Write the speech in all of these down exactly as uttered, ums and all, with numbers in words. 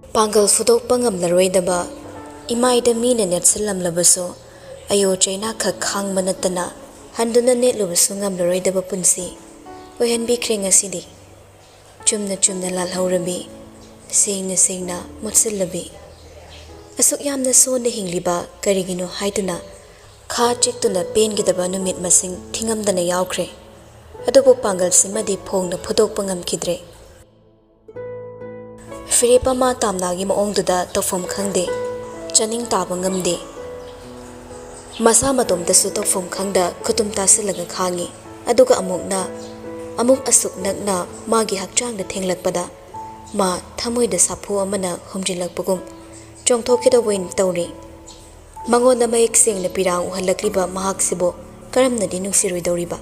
ꯄꯥꯡꯒꯜ ꯐꯨꯗꯣꯛꯄ ꯉꯝꯂꯔꯣꯏꯗꯕ, ꯏꯃꯥꯏꯗ ꯃꯤꯅ ꯅꯦꯠꯁꯤꯜꯂꯝꯂꯕꯁꯨ ꯑꯌꯣ ꯆꯩꯅꯥꯈꯛ ꯈꯥꯡꯕ ꯅꯠꯇꯅ ꯍꯟꯗꯨꯅ ꯅꯦꯠꯂꯨꯕꯁꯨ ꯉꯝꯂꯔꯣꯏꯗꯕ ꯄꯨꯟꯁꯤ ꯑꯣꯏꯍꯟꯕꯤꯈ꯭ꯔꯦ ꯉꯁꯤꯗꯤ꯫ ꯆꯨꯝꯅ ꯆꯨꯝꯅ ꯂꯥꯜꯍꯧꯔꯕꯤ, ꯁꯦꯡꯅ ꯁꯦꯡꯅ ꯃꯨꯠꯁꯤꯜꯂꯕꯤ꯫ ꯑꯁꯨꯛ ꯌꯥꯝꯅ ꯁꯣꯟꯅ ꯍꯤꯡꯂꯤꯕ ꯀꯔꯤꯒꯤꯅꯣ ꯍꯥꯏꯗꯨꯅ ꯈꯥ ꯆꯤꯛꯇꯨꯅ ꯄꯦꯟꯒꯗꯕ ꯅꯨꯃꯤꯠ ꯃꯁꯤꯡ ꯊꯤꯉꯝꯗꯅ ꯌꯥꯎꯈ꯭ꯔꯦ꯫ ꯑꯗꯨꯕꯨ ꯄꯥꯡꯒꯜꯁꯤꯃꯗꯤ ꯐꯣꯡꯅ ꯐꯨꯗꯣꯛꯄ ꯉꯝꯈꯤꯗ꯭ꯔꯦ꯫ ꯐꯤꯔꯦꯞ ꯑꯃ ꯇꯥꯝꯅꯥꯒꯤ ꯃꯑꯣꯡꯗꯨꯗ ꯇꯧꯐꯝ ꯈꯪꯗꯦ, ꯆꯥꯅꯤꯡ ꯇꯥꯕ ꯉꯝꯗꯦ꯫ ꯃꯁꯥ ꯃꯇꯣꯝꯇꯁꯨ ꯇꯧꯐꯝ ꯈꯪꯗ ꯈꯨꯇꯨꯝ ꯇꯥꯁꯤꯜꯂꯒ ꯈꯥꯡꯉꯤ꯫ ꯑꯗꯨꯒ ꯑꯃꯨꯛꯅ, ꯑꯃꯨꯛ ꯑꯁꯨꯛ ꯅꯛꯅ ꯃꯥꯒꯤ ꯍꯛꯆꯥꯡꯗ ꯊꯦꯡꯂꯛꯄꯗ, ꯃꯥ ꯊꯃꯣꯏꯗ ꯁꯥꯐꯨ ꯑꯃꯅ ꯍꯨꯝꯖꯤꯜꯂꯛꯄꯒꯨꯝ ꯆꯣꯡꯊꯣꯛꯈꯤꯗꯧꯕ ꯑꯣꯏꯅ ꯇꯧꯔꯤ꯫ ꯃꯉꯣꯟꯗ ꯃꯌꯦꯛ ꯁꯦꯡꯅ ꯄꯤꯔꯥꯡ ꯎꯍꯜꯂꯛꯂꯤꯕ ꯃꯍꯥꯛꯁꯤꯕꯨ ꯀꯔꯝꯅꯗꯤ ꯅꯨꯡꯁꯤꯔꯣꯏꯗꯧꯔꯤꯕ?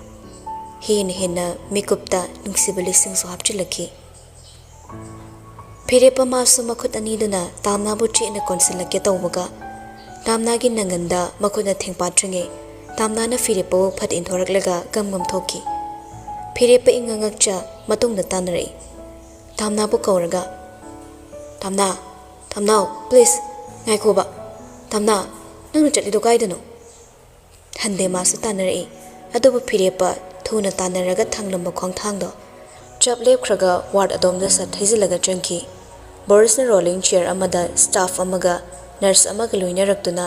ꯍꯦꯟꯅ ꯍꯦꯟꯅ ꯃꯤꯀꯨꯞꯇ ꯅꯨꯡꯁꯤꯕ ꯂꯤꯁꯤꯡꯁꯨ ꯍꯥꯞꯆꯤꯜꯂꯛꯈꯤ꯫ ꯐꯤꯔꯦꯞꯄ ꯃꯥꯁꯨ ꯃꯈꯨꯠ ꯑꯅꯤꯗꯨꯅ ꯇꯥꯝꯅꯥꯕꯨ ꯆꯦꯠꯅ ꯀꯣꯟꯁꯤꯜꯂꯛꯀꯦ ꯇꯧꯕꯒ, ꯇꯥꯝꯅꯥꯒꯤ ꯅꯪꯒꯟꯗ ꯃꯈꯨꯠꯅ ꯊꯦꯡꯄꯥꯠꯇ꯭ꯔꯤꯉꯩ, ꯇꯥꯝꯅꯥꯅ ꯐꯤꯔꯦꯞꯄꯕꯨ ꯐꯠ ꯏꯟꯊꯣꯔꯛꯂꯒ ꯒꯝ ꯒꯝ ꯊꯣꯛꯈꯤ꯫ ꯐꯤꯔꯦꯞꯄ ꯏꯪꯉ ꯉꯛꯆ ꯃꯇꯨꯡꯗ ꯇꯥꯟꯅꯔꯛꯏ꯫ ꯇꯥꯝꯅꯥꯕꯨ ꯀꯧꯔꯒ, "ꯇꯥꯝꯅꯥ, ꯇꯥꯝꯅꯥꯎ, please, ꯉꯥꯏꯈꯣꯕ꯫ ꯇꯥꯝꯅꯥ, ꯅꯪꯅ ꯆꯠꯂꯤꯗꯣ ꯀꯥꯏꯗꯅꯣ?" ꯍꯟꯗꯦ ꯃꯥꯁꯨ ꯇꯥꯟꯅꯔꯛꯏ꯫ ꯑꯗꯨꯕꯨ ꯐꯤꯔꯦꯞꯄ ꯊꯨꯅ ꯇꯥꯟꯅꯔꯒ ꯊꯥꯡꯂꯝꯕ ꯈꯣꯡꯊꯥꯡꯗꯣ ꯆꯞ ꯂꯦꯞꯈ꯭ꯔꯒ ꯋꯥꯔꯗ ꯑꯗꯣꯝꯗ ꯁꯠ ꯊꯩꯖꯤꯜꯂꯒ ꯆꯪꯈꯤ꯫ ꯕꯣꯔꯤꯁꯅ ꯔꯣꯂꯤꯡ ꯆꯤꯌꯔ ꯑꯃꯗ ꯁ꯭ꯇꯥꯐ ꯑꯃꯒ ꯅꯔꯁ ꯑꯃꯒ ꯂꯣꯏꯅꯔꯛꯇꯨꯅ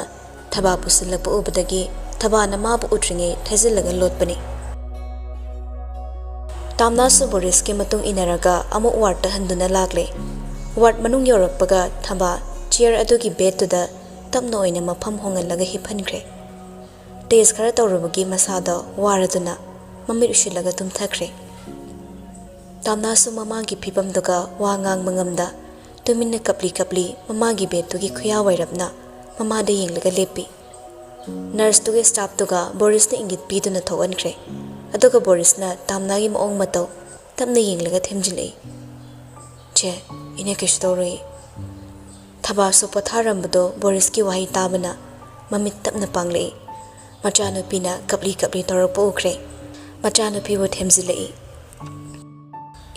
ꯊꯕꯥ ꯄꯨꯁꯤꯜꯂꯛꯄ ꯎꯕꯗꯒꯤ ꯊꯕꯥꯅ ꯃꯥꯕꯨ ꯎꯗ꯭ꯔꯤꯉꯩ ꯊꯩꯖꯤꯜꯂꯒ ꯂꯣꯠꯄꯅꯤ꯫ ꯇꯥꯝꯅꯥꯁꯨ ꯕꯣꯔꯤꯁꯀꯤ ꯃꯇꯨꯡ ꯏꯟꯅꯔꯒ ꯑꯃꯨꯛ ꯋꯥꯔꯗꯇ ꯍꯟꯗꯨꯅ ꯂꯥꯛꯂꯦ꯫ ꯋꯥꯔꯗ ꯃꯅꯨꯡ ꯌꯧꯔꯛꯄꯒ ꯊꯕꯥ ꯆꯤꯌꯔ ꯑꯗꯨꯒꯤ ꯕꯦꯗꯇꯨꯗ ꯇꯞꯅ ꯑꯣꯏꯅ ꯃꯐꯝ ꯍꯣꯡꯍꯜꯂꯒ ꯍꯤꯞꯍꯟꯈ꯭ꯔꯦ꯫ ꯇꯦꯁ ꯈꯔ ꯇꯧꯔꯨꯕꯒꯤ ꯃꯁꯥꯗꯣ ꯋꯥꯔꯗꯨꯅ ꯃꯃꯤꯠ ꯎꯏꯁꯤꯜꯂꯒ ꯇꯨꯝꯊꯈ꯭ꯔꯦ꯫ ꯇꯥꯝꯅꯥꯁꯨ ꯃꯃꯥꯒꯤ ꯐꯤꯕꯝꯗꯨꯒ ꯋꯥ ꯉꯥꯡꯕ ꯉꯝꯗ ꯇꯨꯃꯤꯟꯅ ꯀꯞꯂꯤ ꯀꯞꯂꯤ ꯃꯃꯥꯒꯤ ꯕꯦꯗꯇꯨꯒꯤ ꯈꯨꯌꯥ ꯋꯥꯏꯔꯞꯅ ꯃꯃꯥꯗ ꯌꯦꯡꯂꯒ ꯂꯦꯞꯄꯤ꯫ ꯅꯔꯁꯇꯨꯒꯤ ꯁ꯭ꯇꯥꯐꯇꯨꯒ ꯕꯣꯔꯤꯁꯅ ꯏꯪꯒꯤꯠ ꯄꯤꯗꯨꯅ ꯊꯣꯛꯍꯟꯈ꯭ꯔꯦ꯫ ꯑꯗꯨꯒ ꯕꯣꯔꯤꯁꯅ ꯇꯥꯝꯅꯥꯒꯤ ꯃꯑꯣꯡ ꯃꯇꯧ ꯇꯞꯅ ꯌꯦꯡꯂꯒ ꯊꯦꯝꯖꯤꯜꯂꯛꯏ꯫ "ꯆꯦ, ꯏꯅꯦ ꯀꯩꯁꯨ ꯇꯧꯔꯣꯏ꯫" ꯊꯕꯥꯁꯨ ꯄꯣꯊꯥꯔꯝꯕꯗꯣ ꯕꯣꯔꯤꯁꯀꯤ ꯋꯥꯍꯩ ꯇꯥꯕꯅ ꯃꯃꯤꯠ ꯇꯞꯅ ꯄꯥꯡꯂꯛꯏ꯫ ꯃꯆꯥꯅꯨꯄꯤꯅ ꯀꯞꯂꯤ ꯀꯞꯂꯤ ꯇꯧꯔꯛꯄ ꯎꯈ꯭ꯔꯦ꯫ ꯃꯆꯥꯅꯨꯄꯤꯕꯨ ꯊꯦꯝꯖꯤꯜꯂꯛꯏ꯫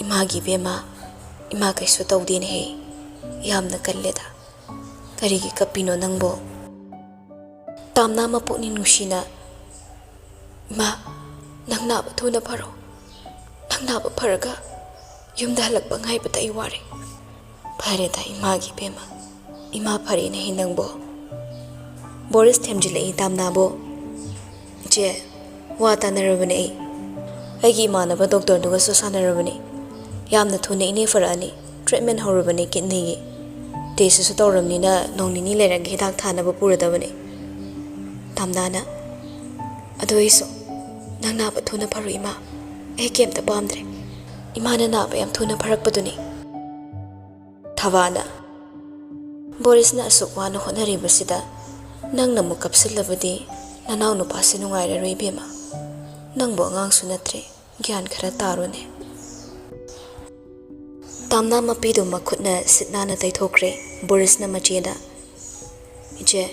"ꯏꯃꯥꯒꯤ ꯏꯕꯦꯝꯃ, ꯏꯃꯥ ꯀꯩꯁꯨ ꯇꯧꯗꯦꯅꯦꯍꯦ꯫ ꯌꯥꯝꯅ ꯀꯜꯂꯦꯗ꯫ ꯀꯔꯤꯒꯤ ꯀꯞꯄꯤꯅꯣ ꯅꯪꯕꯣ?" ꯇꯥꯝꯅꯥ ꯃꯄꯨꯛꯅꯤꯡ ꯅꯨꯡꯁꯤꯅ, "ꯏꯃꯥ, ꯅꯪ ꯅꯥꯕ ꯊꯨꯅ ꯐꯔꯣ꯫ ꯅꯪ ꯅꯥꯕ ꯐꯔꯒ ꯌꯨꯝꯗ ꯍꯜꯂꯛꯄ ꯉꯥꯏꯕꯗ ꯑꯩ ꯋꯥꯔꯦ꯫" "ꯐꯔꯦꯗ ꯏꯃꯥꯒꯤ ꯏꯕꯦꯝꯃ, ꯏꯃꯥ ꯐꯔꯦꯅꯦꯍꯦ ꯅꯪꯕꯣ꯫" ꯕꯣꯔꯤꯁ ꯊꯦꯝꯖꯤꯜꯂꯛꯏ ꯇꯥꯝꯅꯥꯕꯨ꯫ "ꯏꯆꯦ, ꯋꯥ ꯇꯥꯅꯔꯕꯅꯦ ꯑꯩ꯫ ꯑꯩꯒꯤ ꯏꯃꯥꯟꯅꯕ ꯗꯣꯛꯇꯔꯗꯨꯒꯁꯨ ꯁꯥꯟꯅꯔꯕꯅꯦ꯫ ꯌꯥꯝꯅ ꯊꯨꯅ ꯏꯅꯦ ꯐꯔꯛꯑꯅꯤ꯫ ꯇ꯭ꯔꯤꯠꯃꯦꯟ ꯍꯧꯔꯕꯅꯦ ꯀꯤꯠꯅꯤꯒꯤ꯫ ꯇꯦꯁꯁꯨ ꯇꯧꯔꯕꯅꯤꯅ ꯅꯣꯡ ꯅꯤꯅꯤ ꯂꯩꯔꯒ ꯍꯤꯗꯥꯛ ꯊꯥꯅꯕ ꯄꯨꯔꯗꯕꯅꯦ꯫" ꯇꯥꯝꯅꯥꯅ, "ꯑꯗꯨ ꯑꯩꯁꯨ, ꯅꯪ ꯅꯥꯕ ꯊꯨꯅ ꯐꯔꯣ ꯏꯃꯥ꯫ ꯑꯩ ꯀꯩꯝꯇ ꯄꯥꯝꯗ꯭ꯔꯦ꯫ ꯏꯃꯥꯅ ꯅꯥꯕ ꯌꯥꯝ ꯊꯨꯅ ꯐꯔꯛꯄꯗꯨꯅꯤ꯫" ꯊꯕꯥꯅ, "ꯕꯣꯔꯤꯁꯅ ꯑꯁꯨꯛ ꯋꯥꯅ ꯍꯣꯠꯅꯔꯤꯕꯁꯤꯗ ꯅꯪꯅ ꯑꯃꯨꯛ ꯀꯞꯁꯤꯜꯂꯕꯗꯤ ꯅꯅꯥꯎ ꯅꯨꯄꯥꯁꯤ ꯅꯨꯡꯉꯥꯏꯔꯔꯣꯏ ꯏꯕꯦꯝꯃ꯫ ꯅꯪꯕꯨ ꯑꯉꯥꯡꯁꯨ ꯅꯠꯇ꯭ꯔꯦ, ꯒ꯭ꯌꯥꯟ ꯈꯔ ꯇꯥꯔꯣꯅꯦ꯫" ꯇꯥꯝꯅꯥ ꯃꯄꯤꯗꯨ ꯃꯈꯨꯠꯅ ꯁꯤꯠ ꯅꯥꯟꯅ ꯇꯩꯊꯣꯛꯈ꯭ꯔꯦ꯫ ꯕꯣꯔꯤꯁꯅ ꯃꯆꯦꯗ, "ꯏꯆꯦ,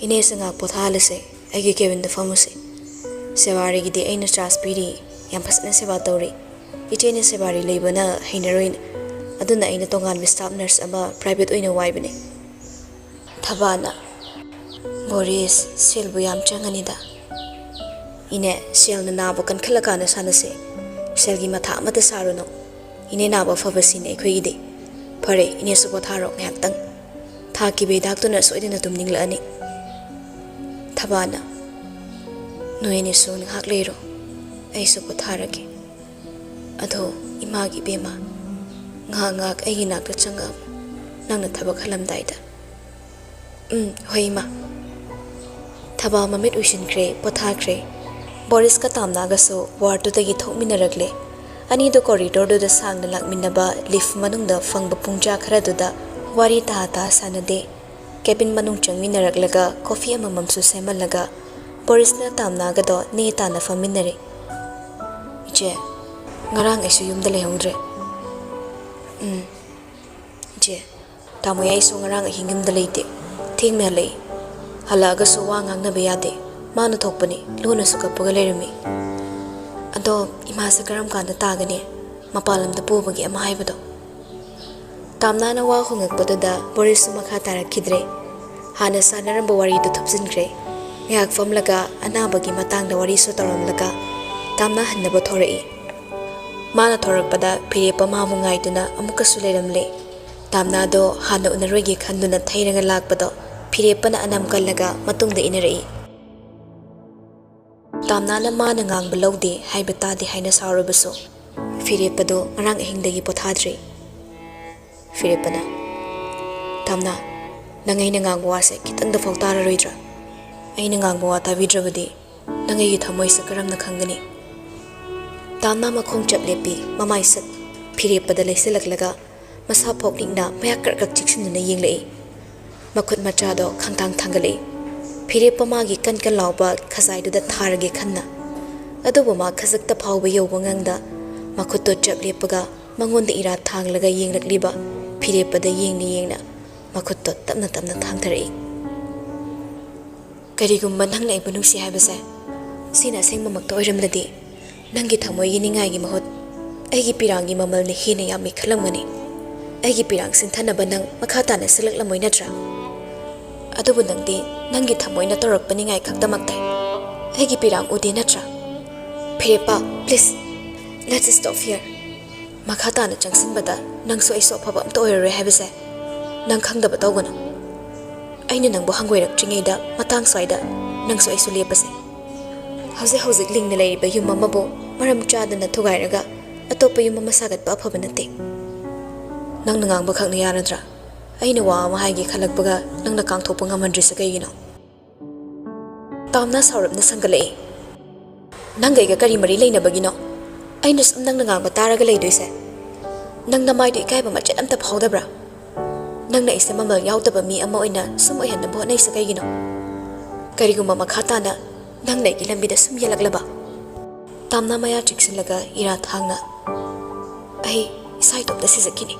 ꯏꯅꯦꯁꯦ ꯉꯥꯏꯍꯥꯛ ꯄꯣꯊꯥꯍꯜꯂꯁꯦ, ꯑꯩꯒꯤ ꯀꯦꯕꯤꯟꯗ ꯐꯝꯃꯨꯁꯦ꯫ ꯁꯦꯕꯥꯔꯤꯒꯤꯗꯤ ꯑꯩꯅ ꯆꯥꯔꯖ ꯄꯤꯔꯤ, ꯌꯥꯝ ꯐꯖꯅ ꯁꯦꯕꯥ ꯇꯧꯔꯤ꯫ ꯏꯆꯦꯅ ꯁꯦꯕꯥꯔꯤ ꯂꯩꯕꯅ ꯍꯩꯅꯔꯣꯏꯅ, ꯑꯗꯨꯅ ꯑꯩꯅ ꯇꯣꯉꯥꯟꯕ ꯁ꯭ꯇꯥꯐ ꯅꯔꯁ ꯑꯃ ꯄ꯭ꯔꯥꯏꯚꯦꯠ ꯑꯣꯏꯅ ꯋꯥꯏꯕꯅꯦ꯫" ꯊꯕꯥꯅ, "ꯕꯣꯔꯤꯁ, ꯁꯦꯜꯕꯨ ꯌꯥꯝ ꯆꯪꯉꯅꯤꯗ꯫" "ꯏꯅꯦ, ꯁꯦꯜꯅ ꯅꯥꯕ ꯀꯟꯈꯠꯂꯀꯥꯟꯗ ꯁꯥꯟꯅꯁꯦ꯫ ꯁꯦꯜꯒꯤ ꯃꯊꯥ ꯑꯃꯠꯇ ꯁꯥꯔꯨꯅꯨ꯫ ꯏꯅꯦ ꯅꯥꯕ ꯐꯕꯁꯤꯅꯦ ꯑꯩꯈꯣꯏꯒꯤꯗꯤ꯫ ꯐꯔꯦ, ꯏꯅꯦꯁꯨ ꯄꯣꯊꯥꯔꯣ ꯉꯥꯏꯍꯥꯛꯇꯪ꯫ ꯊꯥꯈꯤꯕ ꯍꯤꯗꯥꯛꯇꯨꯅ ꯁꯣꯏꯗꯅ ꯇꯨꯝꯅꯤꯡꯂꯛꯑꯅꯤ꯫" ꯊꯕꯥꯅ, "ꯅꯣꯏ ꯑꯅꯤꯁꯨ ꯉꯥꯏꯍꯥꯛ ꯂꯩꯔꯣ, ꯑꯩꯁꯨ ꯄꯣꯊꯥꯔꯒꯦ꯫ ꯑꯗꯣ ꯏꯃꯥꯒꯤ ꯏꯕꯦꯝꯃ, ꯉꯥꯏꯍꯥꯛ ꯉꯥꯏꯍꯥꯛ ꯑꯩꯒꯤ ꯅꯥꯛꯇ ꯆꯪꯉꯛꯑꯝꯃꯨ, ꯅꯪꯅ ꯊꯕꯛ ꯍꯜꯂꯝꯗꯥꯏꯗ꯫" "ꯎꯝ, ꯍꯣꯏ ꯏꯃꯥ꯫" ꯊꯕꯥ ꯃꯃꯤꯠ ꯎꯏꯁꯤꯟꯈ꯭ꯔꯦ, ꯄꯣꯊꯥꯈ꯭ꯔꯦ꯫ ꯕꯣꯔꯤꯁꯀ ꯇꯥꯝꯅꯥꯒꯁꯨ ꯋꯥꯔꯗꯇꯨꯗꯒꯤ ꯊꯣꯛꯃꯤꯟꯅꯔꯛꯂꯦ꯫ ꯑꯅꯤꯗꯨ ꯀꯣꯔꯤꯗꯣꯔꯗꯨꯗ ꯁꯥꯡꯅ ꯂꯥꯛꯃꯤꯟꯅꯕ ꯂꯤꯐ ꯃꯅꯨꯡꯗ ꯐꯪꯕ ꯄꯨꯡꯖꯥ ꯈꯔꯗꯨꯗ ꯋꯥꯔꯤ ꯇꯥ ꯇꯥ ꯁꯥꯟꯅꯗꯦ꯫ ꯀꯦꯕꯤꯟ ꯃꯅꯨꯡ ꯆꯪꯃꯤꯟꯅꯔꯛꯂꯒ ꯀꯣꯐꯤ ꯑꯃꯃꯝꯁꯨ ꯁꯦꯝꯍꯜꯂꯒ ꯕꯣꯔꯤꯁꯅ ꯇꯥꯝꯅꯥꯒꯗꯣ ꯅꯦ ꯇꯥꯅ ꯐꯝꯃꯤꯟꯅꯔꯦ꯫ "ꯏꯆꯦ, ꯉꯔꯥꯡ ꯑꯩꯁꯨ ꯌꯨꯝꯗ ꯂꯩꯍꯧꯗ꯭ꯔꯦ꯫" "ꯎꯝ, ꯏꯆꯦ, ꯇꯥꯃꯣ ꯑꯩꯁꯨ ꯉꯔꯥꯡ ꯑꯍꯤꯡ ꯌꯨꯝꯗ ꯂꯩꯇꯦ꯫ ꯊꯦꯡꯅ ꯍꯜꯂꯛꯏ꯫ ꯍꯜꯂꯛꯑꯒꯁꯨ ꯋꯥ ꯉꯥꯡꯅꯕ ꯌꯥꯗꯦ꯫ ꯃꯥꯅ ꯊꯣꯛꯄꯅꯤ, ꯂꯣꯟꯅꯁꯨ ꯀꯞꯄꯒ ꯂꯩꯔꯝꯃꯤ꯫ ꯑꯗꯣ ꯏꯃꯥꯁꯦ ꯀꯔꯝ ꯀꯥꯟꯗ ꯇꯥꯒꯅꯤ? ꯃꯄꯥꯟ ꯂꯝꯗ ꯄꯨꯕꯒꯤ ꯑꯃ ꯍꯥꯏꯕꯗꯣ?" ꯇꯥꯝꯅꯥꯅ ꯋꯥ ꯍꯣꯡꯉꯛꯄꯗꯨꯗ ꯕꯣꯔꯤꯁꯁꯨ ꯃꯈꯥ ꯇꯥꯔꯛꯈꯤꯗ꯭ꯔꯦ꯫ ꯍꯥꯟꯅ ꯁꯥꯟꯅꯔꯝꯕ ꯋꯥꯔꯤꯗꯨ ꯊꯨꯞꯆꯤꯟꯈ꯭ꯔꯦ꯫ ꯉꯥꯏꯍꯥꯛ ꯐꯝꯂꯒ ꯑꯅꯥꯕꯒꯤ ꯃꯇꯥꯡꯗ ꯋꯥꯔꯤꯁꯨ ꯇꯧꯔꯝꯂꯒ ꯇꯥꯝꯅꯥ ꯍꯟꯅꯕ ꯊꯣꯔꯛꯏ꯫ ꯃꯥꯅ ꯊꯣꯔꯛꯄꯗ ꯐꯤꯔꯦꯞꯄ ꯃꯥꯕꯨ ꯉꯥꯏꯗꯨꯅ ꯑꯃꯨꯛꯀꯁꯨ ꯂꯩꯔꯝꯂꯦ꯫ ꯇꯥꯝꯅꯥꯗꯣ ꯍꯥꯟꯅ ꯎꯅꯔꯣꯏꯒꯦ ꯈꯟꯗꯨꯅ ꯊꯩꯔꯒ ꯂꯥꯛꯄꯗꯣ ꯐꯤꯔꯦꯞꯄꯅ ꯑꯅꯝ ꯀꯜꯂꯒ ꯃꯇꯨꯡꯗ ꯏꯟꯅꯔꯛꯏ꯫ ꯇꯥꯝꯅꯥꯅ ꯃꯥꯅ ꯉꯥꯡꯕ ꯂꯧꯗꯦ ꯍꯥꯏꯕ ꯇꯥꯗꯦ ꯍꯥꯏꯅ ꯁꯥꯎꯔꯕꯁꯨ ꯐꯤꯔꯦꯞꯄꯗꯣ ꯉꯔꯥꯡ ꯑꯍꯤꯡꯗꯒꯤ ꯄꯣꯊꯥꯗ꯭ꯔꯤ꯫ ꯐꯤꯔꯦꯞꯄꯅ, "ꯇꯥꯝꯅꯥ, ꯅꯪ ꯑꯩꯅ ꯉꯥꯡꯕ ꯋꯥꯁꯦ ꯈꯤꯇꯪꯗ ꯐꯥꯎ ꯇꯥꯔꯔꯣꯏꯗ꯭ꯔꯥ? ꯑꯩꯅ ꯉꯥꯡꯕ ꯋꯥ ꯇꯥꯕꯤꯗ꯭ꯔꯕꯗꯤ ꯅꯪ ꯑꯩꯒꯤ ꯊꯃꯣꯏꯁꯦ ꯀꯔꯝꯅ ꯈꯪꯒꯅꯤ?" ꯇꯥꯝꯅꯥ ꯃꯈꯣꯡ ꯆꯞ ꯂꯦꯞꯄꯤ, ꯃꯃꯥꯏ ꯁꯠ ꯐꯤꯔꯦꯞꯄꯗ ꯂꯩꯁꯤꯜꯂꯛꯂꯒ ꯃꯁꯥ ꯐꯣꯛ ꯅꯤꯛꯅ ꯃꯌꯥ ꯀ꯭ꯔꯛ ꯀ꯭ꯔꯛ ꯆꯤꯛꯁꯤꯟꯗꯨꯅ ꯌꯦꯡꯂꯛꯏ꯫ ꯃꯈꯨꯠ ꯃꯆꯥꯗꯣ ꯈꯪꯊꯥꯡ ꯊꯥꯡꯒꯠꯂꯛꯏ꯫ ꯐꯤꯔꯦꯞꯄ ꯃꯥꯒꯤ ꯀꯟ ꯀꯟ ꯂꯥꯎꯕ ꯈꯖꯥꯏꯗꯨꯗ ꯊꯥꯔꯒꯦ ꯈꯟꯅ꯫ ꯑꯗꯨꯕꯨ ꯃꯥ ꯈꯖꯤꯛꯇ ꯐꯥꯎꯕ ꯌꯧꯕ ꯉꯝꯗ ꯃꯈꯨꯠꯇꯣ ꯆꯞ ꯂꯦꯞꯄꯒ ꯃꯉꯣꯟꯗ ꯏꯔꯥ ꯊꯥꯡꯂꯒ ꯌꯦꯡꯂꯛꯂꯤꯕ ꯐꯤꯔꯦꯞꯄꯗ ꯌꯦꯡꯅ ꯌꯦꯡꯅ ꯃꯈꯨꯠꯇꯣ ꯇꯞꯅ ꯇꯞꯅ ꯊꯥꯡꯊꯔꯛꯏ꯫ "ꯀꯔꯤꯒꯨꯝꯕ ꯅꯪꯅ ꯑꯩꯕꯨ ꯅꯨꯡꯁꯤ ꯍꯥꯏꯕꯁꯦ ꯁꯤꯅ ꯑꯁꯦꯡꯕꯃꯛꯇ ꯑꯣꯏꯔꯝꯂꯗꯤ, ꯅꯪꯒꯤ ꯊꯃꯣꯏꯒꯤ ꯅꯤꯡꯉꯥꯏꯒꯤ ꯃꯍꯨꯠ ꯑꯩꯒꯤ ꯄꯤꯔꯥꯡꯒꯤ ꯃꯃꯜꯅ ꯍꯦꯟꯅ ꯌꯥꯝꯃꯤ ꯈꯜꯂꯝꯒꯅꯤ꯫ ꯑꯩꯒꯤ ꯄꯤꯔꯥꯡ ꯁꯤꯟꯊꯅꯕ ꯅꯪ ꯃꯈꯥ ꯇꯥꯅ ꯁꯤꯜꯂꯛꯂꯝꯃꯣꯏ ꯅꯠꯇ꯭ꯔꯥ? ꯑꯗꯨꯕꯨ ꯅꯪꯗꯤ ꯅꯪꯒꯤ ꯊꯃꯣꯏꯅ ꯇꯧꯔꯛꯄ ꯅꯤꯡꯉꯥꯏ ꯈꯛꯇꯃꯛꯇ ꯑꯩꯒꯤ ꯄꯤꯔꯥꯡ ꯎꯗꯦ ꯅꯠꯇ꯭ꯔꯥ? ꯐꯤꯔꯦꯞꯄ, please, let's stop here꯫ ꯃꯈꯥ ꯇꯥꯅ ꯆꯪꯁꯤꯟꯕꯗ ꯅꯪꯁꯨ ꯑꯩꯁꯨ ꯑꯐꯕ ꯑꯝꯇ ꯑꯣꯏꯔꯔꯣꯏ ꯍꯥꯏꯕꯁꯦ ꯅꯪ ꯈꯪꯗꯕ ꯇꯧꯒꯅꯨ꯫ ꯑꯩꯅ ꯅꯪꯕꯨ ꯍꯪꯒꯣꯏꯔꯛꯇ꯭ꯔꯤꯉꯩꯗ ꯃꯇꯥꯡ ꯁ꯭ꯋꯥꯏꯗ ꯅꯪꯁꯨ ꯑꯩꯁꯨ ꯂꯦꯞꯄꯁꯦ꯫ ꯍꯧꯖꯤꯛ ꯍꯧꯖꯤꯛ ꯂꯤꯡꯅ ꯂꯩꯔꯤꯕ ꯌꯨꯝ ꯑꯃꯕꯨ ꯃꯔꯝ ꯆꯥꯗꯅ ꯊꯨꯒꯥꯏꯔꯒ ꯑꯇꯣꯞꯄ ꯌꯨꯝ ꯑꯃ ꯁꯥꯒꯠꯄ ꯑꯐꯕ ꯅꯠꯇꯦ꯫ ꯅꯪꯅ ꯉꯥꯡꯕ ꯈꯛꯅ ꯌꯥꯔꯗ꯭ꯔꯥ? ꯑꯩꯅ ꯋꯥ ꯑꯃ ꯍꯥꯏꯒꯦ ꯈꯜꯂꯛꯄꯒ ꯅꯪꯅ ꯀꯥꯡꯊꯣꯛꯄ ꯉꯝꯍꯟꯗ꯭ꯔꯤꯁꯦ ꯀꯩꯒꯤꯅꯣ?" ꯇꯥꯝꯅ ꯁꯥꯎꯔꯞꯅ ꯁꯪꯒꯠꯂꯛꯏ꯫ "ꯅꯪꯒ ꯑꯩꯒ ꯀꯔꯤ ꯃꯔꯤ ꯂꯩꯅꯕꯒꯤꯅꯣ ꯑꯩꯅ ꯁꯨꯝ ꯅꯪꯅ ꯉꯥꯡꯕ ꯇꯥꯔꯒ ꯂꯩꯗꯣꯏꯁꯦ? ꯅꯪ ꯅꯃꯥꯏꯗꯨ ꯏꯀꯥꯏꯕ ꯃꯆꯦꯠ ꯑꯝꯇ ꯐꯥꯎꯗꯕ꯭ꯔꯥ? ꯅꯪꯅ ꯑꯩꯁꯦ ꯃꯃꯜ ꯌꯥꯎꯗꯕ ꯃꯤ ꯑꯃ ꯑꯣꯏꯅ ꯁꯨꯝ ꯑꯣꯏꯍꯟꯅꯕ ꯍꯣꯠꯅꯩꯁꯦ ꯀꯩꯒꯤꯅꯣ? ꯀꯔꯤꯒꯨꯝꯕ ꯃꯈꯥ ꯇꯥꯅ ꯅꯪꯅ ꯑꯩꯒꯤ ꯂꯝꯕꯤꯗ ꯁꯨꯝ ꯌꯦꯜꯂꯛꯂꯕ?" ꯇꯥꯝꯅ ꯃꯌꯥ ꯆꯤꯛꯁꯤꯜꯂꯒ ꯏꯔꯥ ꯊꯥꯡꯅ, "ꯑꯩ ꯏꯁꯥ ꯏꯇꯣꯝꯇ ꯁꯤꯖꯈꯤꯅꯤ"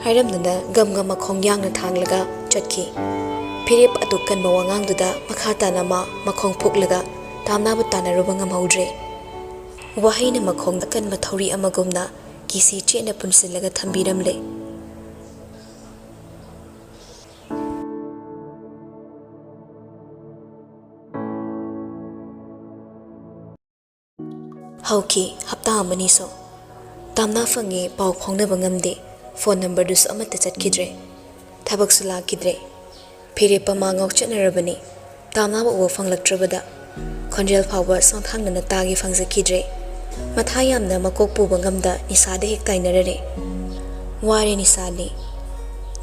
ꯍꯥꯏꯔꯝꯗꯨꯅ ꯒꯝ ꯒꯝ ꯃꯈꯣꯡ ꯌꯥꯡꯅ ꯊꯥꯡꯂꯒ ꯆꯠꯈꯤ꯫ ꯐꯤꯔꯦꯞ ꯑꯗꯨ ꯀꯟꯕ ꯋꯥꯉꯥꯡꯗꯨꯗ ꯃꯈꯥ ꯇꯥꯅ ꯃꯥ ꯃꯈꯣꯡ ꯐꯨꯛꯂꯒ ꯇꯥꯝꯅꯥꯕꯨ ꯇꯥꯟꯅꯔꯨꯕ ꯉꯝꯍꯧꯗ꯭ꯔꯦ꯫ ꯋꯥꯍꯩꯅ ꯃꯈꯣꯡꯗ ꯀꯟꯕ ꯊꯧꯔꯤ ꯑꯃꯒꯨꯝꯅ ꯀꯤꯁꯤ ꯆꯦꯠꯅ ꯄꯨꯟꯁꯤꯜꯂꯒ ꯊꯝꯕꯤꯔꯝꯂꯦ꯫ ꯍꯧꯈꯤ ꯍꯞꯇꯥ ꯑꯃꯅꯤꯁꯨ꯫ ꯇꯥꯝꯅꯥ ꯐꯪꯉꯦ, ꯄꯥꯎ ꯐꯥꯎꯅꯕ ꯉꯝꯗꯦ꯫ ꯐꯣꯟ ꯅꯝꯕꯔꯗꯨꯁꯨ ꯑꯃꯠꯇ ꯆꯠꯈꯤꯗ꯭ꯔꯦ꯫ ꯊꯕꯛꯁꯨ ꯂꯥꯛꯈꯤꯗ꯭ꯔꯦ꯫ ꯐꯤꯔꯦꯞꯄ ꯃꯥ ꯉꯥꯎꯆꯠꯅꯔꯕꯅꯤ꯫ ꯇꯥꯝꯅꯥꯕ ꯎꯕ ꯐꯪꯂꯛꯇ꯭ꯔꯕꯗ ꯈꯣꯟꯖꯦꯜ ꯐꯥꯎꯕ ꯁꯣꯟꯊꯥꯡꯅꯅ ꯇꯥꯒꯦ ꯐꯪꯖꯈꯤꯗ꯭ꯔꯦ꯫ ꯃꯊꯥ ꯌꯥꯝꯅ ꯃꯀꯣꯛ ꯄꯨꯕ ꯉꯝꯗ ꯅꯤꯁꯥꯗ ꯍꯦꯛ ꯇꯥꯏꯅꯔꯔꯦ꯫ ꯋꯥꯔꯦ ꯅꯤꯁꯥꯅꯤ,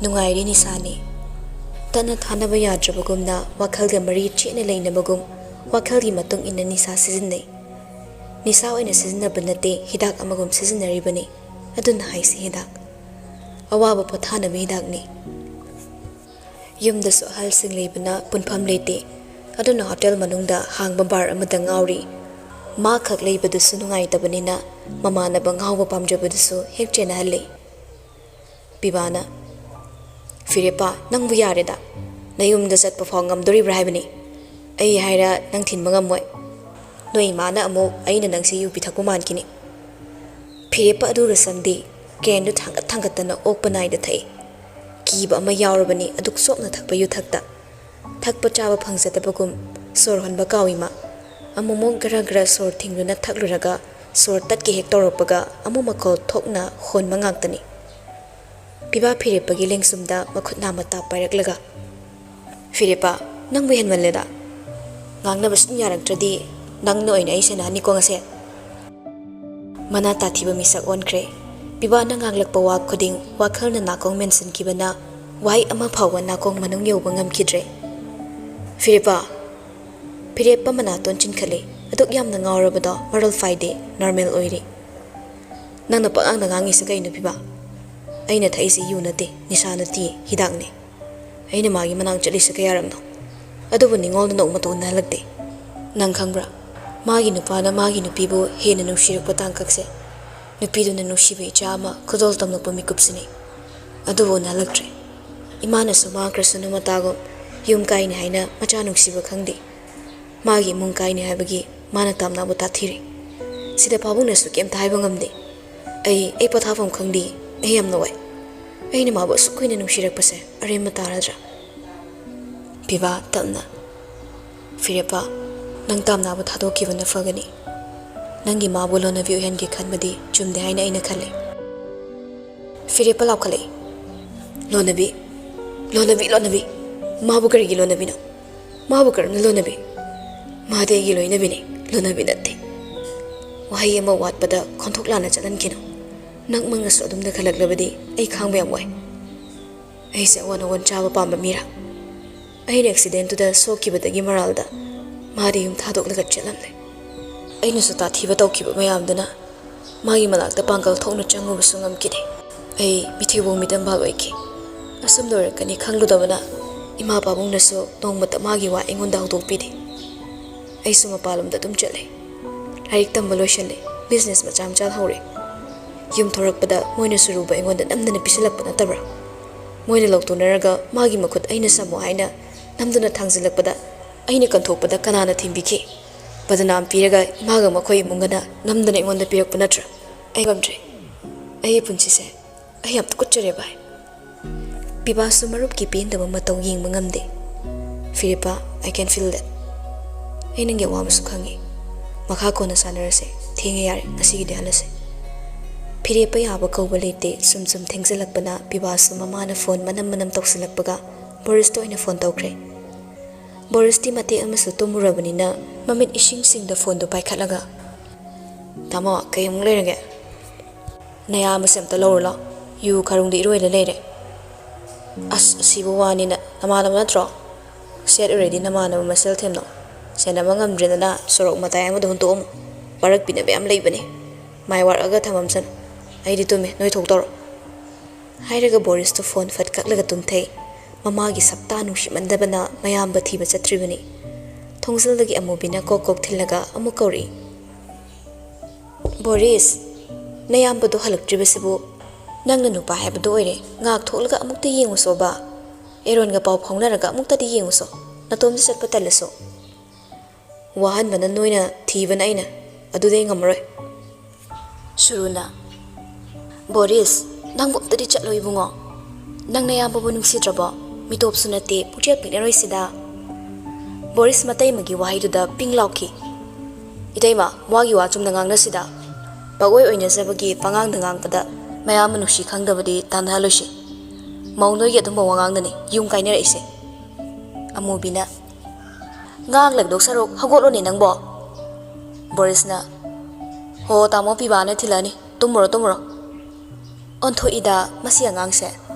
ꯅꯨꯡꯉꯥꯏꯔꯦ ꯅꯤꯁꯥꯅꯤ꯫ ꯇꯠꯅ ꯊꯥꯅꯕ ꯌꯥꯗ꯭ꯔꯕꯒꯨꯝꯅ ꯋꯥꯈꯜꯒ ꯃꯔꯤ ꯆꯦꯠꯅ ꯂꯩꯅꯕꯒꯨꯝ ꯋꯥꯈꯜꯒꯤ ꯃꯇꯨꯡ ꯏꯟꯅ ꯅꯤꯁꯥ ꯁꯤꯖꯤꯟꯅꯩ꯫ ꯅꯤꯁꯥ ꯑꯣꯏꯅ ꯁꯤꯖꯤꯟꯅꯕ ꯅꯠꯇꯦ, ꯍꯤꯗꯥꯛ ꯑꯃꯒꯨꯝ ꯁꯤꯖꯤꯟꯅꯔꯤꯕꯅꯤ꯫ ꯑꯗꯨꯅ ꯍꯥꯏꯁꯤ ꯍꯤꯗꯥꯛ꯫ ꯑꯋꯥꯕ ꯄꯣꯊꯥꯅꯕ ꯍꯤꯗꯥꯛꯅꯤ꯫ ꯌꯨꯝꯗꯁꯨ ꯑꯍꯜꯁꯤꯡ ꯂꯩꯕꯅ ꯄꯨꯟꯐꯝ ꯂꯩꯇꯦ꯫ ꯑꯗꯨꯅ ꯍꯣꯇꯦꯜ ꯃꯅꯨꯡꯗ ꯍꯥꯡꯕ ꯕꯥꯔ ꯑꯃꯗ ꯉꯥꯎꯔꯤ꯫ ꯃꯥ ꯈꯛ ꯂꯩꯕꯗꯨꯁꯨ ꯅꯨꯡꯉꯥꯏꯇꯕꯅꯤꯅ ꯃꯃꯥꯟꯅꯕ ꯉꯥꯎꯕ ꯄꯥꯝꯖꯕꯗꯨꯁꯨ ꯍꯦꯛ ꯆꯦꯟꯅꯍꯜꯂꯤ꯫ ꯄꯤꯕꯥꯅ, "ꯐꯤꯔꯦꯞꯄ, ꯅꯪꯕꯨ ꯌꯥꯔꯦꯗ꯫ ꯅꯌꯨꯝꯗ ꯆꯠꯄ ꯐꯥꯎ ꯉꯝꯗꯣꯔꯤꯕ꯭ꯔꯥ ꯍꯥꯏꯕꯅꯤ? ꯑꯩ ꯍꯥꯏꯔ ꯅꯪ ꯊꯤꯟꯕ ꯉꯝꯃꯣꯏ꯫ ꯅꯣꯏ ꯏꯃꯥꯅ ꯑꯃꯨꯛ ꯑꯩꯅ ꯅꯪꯁꯦ ꯌꯨ ꯄꯤꯊꯛꯄ ꯃꯥꯟꯈꯤꯅꯤ꯫" ꯐꯤꯔꯦꯞꯄ ꯑꯗꯨꯒ ꯁꯪꯗꯦ꯫ ꯀꯦꯟꯗꯨ ꯊꯥꯡꯒꯠ ꯊꯥꯡꯒꯠꯇꯅ ꯑꯣꯛꯄ ꯅꯥꯏꯗ ꯊꯛꯏ꯫ ꯀꯤꯕ ꯑꯃ ꯌꯥꯎꯔꯕꯅꯤ ꯑꯗꯨꯛ ꯆꯣꯞꯅ ꯊꯛꯄ ꯌꯨꯊꯛꯇ꯫ ꯊꯛꯄ ꯆꯥꯕ ꯐꯪꯖꯗꯕꯒꯨꯝ ꯁꯣꯔ ꯍꯣꯟꯕ ꯀꯥꯎꯏ ꯃꯥ꯫ ꯑꯃꯨꯛꯃꯨꯛ ꯒꯔ ꯒꯔ ꯁꯣꯔ ꯊꯤꯡꯗꯨꯅ ꯊꯛꯂꯨꯔꯒ ꯁꯣꯔ ꯇꯠꯀꯦ ꯍꯦꯛ ꯇꯧꯔꯛꯄꯒ ꯑꯃꯨꯛ ꯃꯈꯣꯜ ꯊꯣꯛꯅ ꯍꯣꯟꯕ ꯉꯥꯛꯇꯅꯤ꯫ ꯄꯤꯕꯥ ꯐꯤꯔꯦꯞꯄꯒꯤ ꯂꯦꯡꯁꯨꯝꯗ ꯃꯈꯨꯠ ꯅꯥꯝꯃ ꯇꯥꯞ ꯄꯥꯏꯔꯛꯂꯒ, "ꯐꯤꯔꯦꯞꯄ, ꯅꯪꯕꯨ ꯍꯦꯟꯃꯜꯂꯦꯗ꯫ ꯉꯥꯡꯅꯕ ꯁꯨꯝ ꯌꯥꯔꯛꯇ꯭ꯔꯗꯤ ꯅꯪꯅ ꯑꯣꯏꯅ ꯑꯩ ꯁꯦꯟꯅꯍꯟꯅꯤꯀꯣ ꯉꯁꯤ꯫" ꯃꯅꯥ ꯇꯥꯊꯤꯕ ꯃꯤꯁꯛ ꯑꯣꯟꯈ꯭ꯔꯦ꯫ ꯄꯤꯕꯥꯅ ꯉꯥꯡꯂꯛꯄ ꯋꯥ ꯈꯨꯗꯤꯡ ꯋꯥꯈꯜꯅ ꯅꯥꯀꯣꯡ ꯃꯦꯟꯁꯤꯟꯈꯤꯕꯅ ꯋꯥꯍꯩ ꯑꯃ ꯐꯥꯎꯕ ꯅꯥꯀꯣꯡ ꯃꯅꯨꯡ ꯌꯧꯕ ꯉꯝꯈꯤꯗ꯭ꯔꯦ꯫ "ꯐꯤꯔꯦꯞꯄ!" ꯐꯤꯔꯦꯞꯄ ꯃꯅꯥꯇꯣꯟ ꯆꯤꯟꯈꯠꯂꯦ꯫ ꯑꯗꯨꯛ ꯌꯥꯝꯅ ꯉꯥꯎꯔꯕꯗꯣ ꯃꯔꯣꯜ ꯐꯥꯏꯗꯦ, ꯅꯣꯔꯃꯦꯜ ꯑꯣꯏꯔꯤ꯫ "ꯅꯪꯅ ꯄꯉꯥꯡꯗ ꯉꯥꯡꯉꯤꯁꯤ ꯀꯩꯅꯣ ꯄꯤꯕꯥ? ꯑꯩꯅ ꯊꯛꯏꯁꯤ ꯌꯨ ꯅꯠꯇꯦ, ꯅꯤꯁꯥ ꯅꯠꯇꯦ, ꯍꯤꯗꯥꯛꯅꯤ꯫ ꯑꯩꯅ ꯃꯥꯒꯤ ꯃꯅꯥꯛ ꯆꯠꯂꯤꯁꯤ ꯀꯌꯥꯔꯛꯅꯣ? ꯑꯗꯨꯕꯨ ꯅꯤꯉꯣꯜꯗ ꯅꯣꯡꯃꯇ ꯎꯅꯍꯜꯂꯛꯇꯦ꯫ ꯅꯪ ꯈꯪꯕ꯭ꯔꯥ? ꯃꯥꯒꯤ ꯅꯨꯄꯥꯅ ꯃꯥꯒꯤ ꯅꯨꯄꯤꯕꯨ ꯍꯦꯟꯅ ꯅꯨꯡꯁꯤꯔꯛꯄ ꯇꯥꯡꯀꯛꯁꯦ ꯅꯨꯄꯤꯗꯨꯅ ꯅꯨꯡꯁꯤꯕ ꯏꯆꯥ ꯑꯃ ꯈꯨꯗꯣꯜ ꯇꯝꯂꯛꯄ ꯃꯤꯀꯨꯞꯁꯤꯅꯤ꯫ ꯑꯗꯨꯕꯨ ꯎꯅꯍꯜꯂꯛꯇ꯭ꯔꯦ꯫ ꯏꯃꯥꯅꯁꯨ ꯃꯥ ꯀ꯭ꯔꯁꯅꯨ ꯃꯇꯥꯒꯨꯝ ꯌꯨꯝ ꯀꯥꯏꯅꯤ ꯍꯥꯏꯅ ꯃꯆꯥ ꯅꯨꯡꯁꯤꯕ ꯈꯪꯗꯦ꯫ ꯃꯥꯒꯤ ꯏꯃꯨꯡ ꯀꯥꯏꯅꯤ ꯍꯥꯏꯕꯒꯤ ꯃꯥꯅ ꯇꯥꯝꯅꯥꯕꯨ ꯇꯥꯊꯤꯔꯦ꯫ ꯁꯤꯗ ꯄꯥꯕꯨꯡꯅꯁꯨ ꯀꯩꯝꯇ ꯍꯥꯏꯕ ꯉꯝꯗꯦ꯫ ꯑꯩ ꯑꯩ ꯄꯣꯊꯥꯐꯝ ꯈꯪꯗꯦ꯫ ꯑꯩ ꯌꯥꯝꯅ ꯋꯥꯏ꯫ ꯑꯩꯅ ꯃꯥꯕꯨ ꯑꯁꯨꯛ ꯀꯨꯏꯅ ꯅꯨꯡꯁꯤꯔꯛꯄꯁꯦ ꯑꯔꯦꯝꯕ ꯇꯥꯔꯗ꯭ꯔꯥ? ꯄꯤꯕꯥ, ꯇꯞꯅ꯫ ꯐꯤꯔꯦꯞꯄ, ꯅꯪ ꯇꯥꯝꯅꯥꯕꯨ ꯊꯥꯗꯣꯛꯈꯤꯕꯅ ꯐꯒꯅꯤ꯫ ꯅꯪꯒꯤ ꯃꯥꯕꯨ ꯂꯣꯟꯅꯕꯤ ꯑꯣꯏꯍꯟꯒꯦ ꯈꯟꯕꯗꯤ ꯆꯨꯝꯗꯦ ꯍꯥꯏꯅ ꯑꯩꯅ ꯈꯜꯂꯤ꯫ ꯐꯤꯔꯦꯞꯄ ꯂꯥꯎꯈꯠꯂꯛꯏ꯫ ꯂꯣꯟꯅꯕꯤ, ꯂꯣꯟꯅꯕꯤ, ꯂꯣꯟꯅꯕꯤ꯫ ꯃꯥꯕꯨ ꯀꯔꯤꯒꯤ ꯂꯣꯟꯅꯕꯤꯅꯣ? ꯃꯥꯕꯨ ꯀꯔꯝꯅ ꯂꯣꯟꯅꯕꯤ? ꯃꯥꯗꯤ ꯑꯩꯒꯤ ꯂꯣꯏꯅꯕꯤꯅꯤ, ꯂꯣꯟꯅꯕꯤ ꯅꯠꯇꯦ꯫ ꯋꯥꯍꯩ ꯑꯃ ꯋꯥꯠꯄꯗ ꯈꯣꯟꯊꯣꯛ ꯂꯥꯟꯅ ꯆꯠꯍꯟꯈꯤꯅꯨ꯫ ꯅꯪꯃꯛꯅꯁꯨ ꯑꯗꯨꯝꯅ ꯈꯜꯂꯛꯂꯕꯗꯤ ꯑꯩ ꯈꯥꯡꯕ ꯌꯥꯝ ꯋꯥꯏ꯫ ꯑꯩꯁꯦ ꯑꯋꯣꯟ ꯑꯋꯣꯟ ꯆꯥꯕ ꯄꯥꯝꯕ ꯃꯤꯔꯥ? ꯑꯩꯅ ꯑꯦꯛꯁꯤꯗꯦꯟꯇꯨꯗ ꯁꯣꯛꯈꯤꯕꯗꯒꯤ ꯃꯔꯥꯜꯗ ꯃꯥꯗꯤ ꯌꯨꯝ ꯊꯥꯗꯣꯛꯂꯒ ꯆꯠꯂꯝꯂꯦ꯫ ꯑꯩꯅꯁꯨ ꯇꯥꯊꯤꯕ ꯇꯧꯈꯤꯕ ꯃꯌꯥꯝꯗꯨꯅ ꯃꯥꯒꯤ ꯃꯅꯥꯛꯇ ꯄꯥꯡꯒꯜ ꯊꯣꯛꯅ ꯆꯪꯉꯨꯕꯁꯨ ꯉꯝꯈꯤꯗꯦ꯫ ꯑꯩ ꯃꯤꯊꯤꯕꯣꯡ ꯃꯤꯇꯝꯕꯥꯜ ꯑꯣꯏꯈꯤ꯫ ꯑꯁꯨꯝ ꯂꯣꯏꯔꯛꯀꯅꯤ ꯈꯪꯂꯨꯗꯕꯅ ꯏꯃꯥ ꯄꯥꯕꯨꯡꯅꯁꯨ ꯅꯣꯡꯃꯇ ꯃꯥꯒꯤ ꯋꯥ ꯑꯩꯉꯣꯟꯗ ꯍꯧꯗꯣꯛꯄꯤꯗꯦ꯫ ꯑꯩꯁꯨ ꯃꯄꯥꯟꯂꯣꯝꯗ ꯑꯗꯨꯝ ꯆꯠꯂꯦ꯫ ꯂꯥꯏꯔꯤꯛ ꯇꯝꯕ ꯂꯣꯏꯁꯤꯜꯂꯦ꯫ ꯕꯤꯖꯤꯅꯦꯁ ꯃꯆꯥ ꯃꯆꯥ ꯍꯧꯔꯦ꯫ ꯌꯨꯝ ꯊꯣꯔꯛꯄꯗ ꯃꯣꯏꯅ ꯁꯨꯔꯨꯕ ꯑꯩꯉꯣꯟꯗ ꯅꯝꯗꯅ ꯄꯤꯁꯤꯜꯂꯛꯄ ꯅꯠꯇꯕ꯭ꯔꯥ? ꯃꯣꯏꯅ ꯂꯧꯊꯣꯛꯅꯔꯒ ꯃꯥꯒꯤ ꯃꯈꯨꯠ ꯑꯩꯅ ꯁꯝꯃꯣ ꯍꯥꯏꯅ ꯅꯝꯗꯨꯅ ꯊꯥꯡꯖꯤꯜꯂꯛꯄꯗ ꯑꯩꯅ ꯀꯟꯊꯣꯛꯄꯗ ꯀꯅꯥꯅ ꯊꯤꯡꯕꯤꯈꯤ? ꯕꯗꯅꯥꯝ ꯄꯤꯔꯒ ꯏꯃꯥꯒ ꯃꯈꯣꯏ ꯏꯃꯨꯡꯒꯅ ꯅꯝꯗꯅ ꯑꯩꯉꯣꯟꯗ ꯄꯤꯔꯛꯄ ꯅꯠꯇ꯭ꯔꯥ? ꯑꯩ ꯉꯝꯗ꯭ꯔꯦ꯫ ꯑꯩꯒꯤ ꯄꯨꯟꯁꯤꯁꯦ ꯑꯩ ꯌꯥꯝ ꯇꯨꯀꯠꯆꯔꯦ ꯚꯥꯏ꯫ ꯄꯤꯕꯥꯁꯨ ꯃꯔꯨꯞꯀꯤ ꯄꯦꯟꯗꯕ ꯃꯇꯧ ꯌꯦꯡꯕ ꯉꯝꯗꯦ꯫ ꯐꯤꯔꯦꯞꯄ, I can feel that꯫ ꯑꯩ ꯅꯪꯒꯤ ꯑꯋꯥꯕꯁꯨ ꯈꯪꯉꯤ꯫ ꯃꯈꯥ ꯀꯣꯟꯅ ꯁꯥꯟꯅꯔꯁꯦ꯫ ꯊꯦꯡꯉꯦ, ꯌꯥꯔꯦ, ꯉꯁꯤꯒꯤꯗꯤ ꯍꯜꯂꯁꯦ꯫ ꯐꯤꯔꯦꯞꯄ ꯌꯥꯕ ꯀꯧꯕ ꯂꯩꯇꯦ꯫ ꯁꯨꯝ ꯁꯨꯝ ꯊꯦꯡꯖꯤꯜꯂꯛꯄꯅ ꯄꯤꯕꯥꯁꯨ ꯃꯃꯥꯅ ꯐꯣꯟ ꯃꯅꯝ ꯃꯅꯝ ꯇꯧꯁꯤꯜꯂꯛꯄꯒ ꯕꯣꯔꯤꯁꯇ ꯑꯣꯏꯅ ꯐꯣꯟ ꯇꯧꯈ꯭ꯔꯦ꯫ ꯕꯣꯔꯤꯁꯇꯤ ꯃꯇꯦꯛ ꯑꯃꯁꯨ ꯇꯨꯝꯃꯨꯔꯕꯅꯤꯅ ꯃꯃꯤꯠ ꯏꯁꯤꯡ ꯁꯤꯡꯗ ꯐꯣꯟꯗꯨ ꯄꯥꯏꯈꯠꯂꯒ, "ꯇꯥꯃꯣ, ꯀꯩ ꯑꯃꯨꯛ ꯂꯩꯔꯒꯦ?" "ꯅꯌꯥꯝꯕꯁꯦ ꯑꯝꯇ ꯂꯧꯔꯨ ꯂꯥꯎ꯫ ꯌꯨ ꯈꯔꯨꯡꯗ ꯏꯔꯣꯏꯅ ꯂꯩꯔꯦ꯫" "ꯑꯁ, ꯑꯁꯤꯕꯨ ꯋꯥꯅꯤꯅ꯫ ꯅꯃꯥꯟꯅꯕ ꯅꯠꯇ꯭ꯔꯣ? ꯁꯦꯠ ꯑꯣꯏꯔꯗꯤ ꯅꯃꯥꯟꯅꯕ ꯃꯁꯦꯜ ꯊꯦꯝꯅꯧ꯫ ꯁꯦꯟꯅꯕ ꯉꯝꯗ꯭ꯔꯦꯗꯅ ꯁꯣꯔꯣꯛ ꯃꯇꯥꯏ ꯑꯃꯗ ꯍꯨꯟꯇꯣꯛꯑꯝꯃꯨ꯫ ꯋꯥꯔꯛꯄꯤꯅꯕ ꯌꯥꯝ ꯂꯩꯕꯅꯤ꯫ ꯃꯥꯏ ꯋꯥꯔꯛꯑꯒ ꯊꯝꯃꯝꯁꯅꯨ꯫ ꯑꯩꯗꯤ ꯇꯨꯝꯃꯦ, ꯅꯣꯏ ꯊꯣꯛꯇꯧꯔꯣ꯫" ꯍꯥꯏꯔꯒ ꯕꯣꯔꯤꯁꯇꯨ ꯐꯣꯟ ꯐꯠ ꯀꯛꯂꯒ ꯇꯨꯝꯊꯩ꯫ ꯃꯃꯥꯒꯤ ꯁꯛꯇꯥ ꯅꯨꯡꯁꯤꯃꯟꯗꯕꯅ ꯃꯌꯥꯝꯕ ꯊꯤꯕ ꯆꯠꯇ꯭ꯔꯤꯕꯅꯤ꯫ ꯊꯣꯡꯖꯤꯜꯗꯒꯤ ꯑꯃꯨꯕꯤꯅ ꯀꯣꯛ ꯀꯣꯛ ꯊꯤꯜꯂꯒ ꯑꯃꯨꯛ ꯀꯧꯔꯛꯏ꯫ "ꯕꯣꯔꯤꯁ, ꯅꯌꯥꯝꯕꯗꯣ ꯍꯜꯂꯛꯇ꯭ꯔꯤꯕꯁꯤꯕꯨ ꯅꯪꯅ ꯅꯨꯄꯥ ꯍꯥꯏꯕꯗꯣ ꯑꯣꯏꯔꯦ꯫ ꯉꯥꯛ ꯊꯣꯛꯂꯒ ꯑꯃꯨꯛꯇ ꯌꯦꯡꯉꯨꯁꯣꯕ꯫ ꯑꯦꯔꯣꯟꯒ ꯄꯥꯎ ꯐꯥꯎꯅꯔꯒ ꯑꯃꯨꯛꯇꯗꯤ ꯌꯦꯡꯉꯨꯁꯣ꯫ ꯅꯇꯣꯝꯇ ꯆꯠꯄ ꯇꯜꯂꯁꯨ꯫" "ꯋꯥꯍꯟꯕꯅ ꯅꯣꯏꯅ, ꯊꯤꯕꯅ ꯑꯩꯅ꯫ ꯑꯗꯨꯗꯤ ꯑꯩ ꯉꯝꯃꯔꯣꯏ꯫" ꯁꯨꯔꯨꯅ, ꯕꯣꯔꯤꯁ, ꯅꯪꯕꯨ ꯑꯝꯇꯗꯤ ꯆꯠꯂꯣ ꯏꯕꯨꯡꯉꯣ꯫ ꯅꯪ ꯅꯌꯥꯝꯕꯕꯨ ꯅꯨꯡꯁꯤꯗ꯭ꯔꯕꯣ? ꯃꯤꯇꯣꯞꯁꯨ ꯅꯠꯇꯦ, ꯄꯨꯛꯆꯦꯜ ꯄꯤꯛꯅꯔꯣꯏꯁꯤꯗ꯫ ꯕꯣꯔꯤꯁ ꯃꯇꯩꯃꯒꯤ ꯋꯥꯍꯩꯗꯨꯗ ꯄꯤꯡ ꯂꯥꯎꯈꯤ꯫ "ꯏꯇꯩꯃ, ꯃꯥꯒꯤ ꯋꯥ ꯆꯨꯝꯅ ꯉꯥꯡꯅꯁꯤꯗ꯫ ꯄꯛꯑꯣꯏ ꯑꯣꯏꯅꯖꯕꯒꯤ ꯄꯉꯥꯡꯗ ꯉꯥꯡꯕꯗ ꯃꯌꯥꯝ ꯅꯨꯡꯁꯤ ꯈꯪꯗꯕꯗꯤ ꯇꯥꯟꯅꯍꯜꯂꯣꯏꯁꯤ꯫ ꯃꯧ ꯅꯣꯏꯒꯤ ꯑꯗꯨꯝꯕ ꯋꯥꯉꯥꯡꯗꯅꯤ ꯌꯨꯝ ꯀꯥꯏꯅꯔꯛꯏꯁꯦ꯫" ꯑꯃꯨꯕꯤꯅ, "ꯉꯥꯡ ꯂꯩꯗꯧ ꯁꯔꯨꯛ ꯍꯧꯒꯠꯂꯣꯅꯦ ꯅꯪꯕꯣ꯫" ꯕꯣꯔꯤꯁꯅ, "ꯍꯣ ꯇꯥꯃꯣ, ꯄꯤꯕꯥꯅ ꯊꯤꯜꯂꯛꯑꯅꯤ, ꯇꯨꯝꯃꯨꯔꯣ, ꯇꯨꯝꯃꯨꯔꯣ꯫" ꯑꯣꯟꯊꯣꯛꯏꯗ ꯃꯁꯤ ꯑꯉꯥꯡꯁꯦ꯫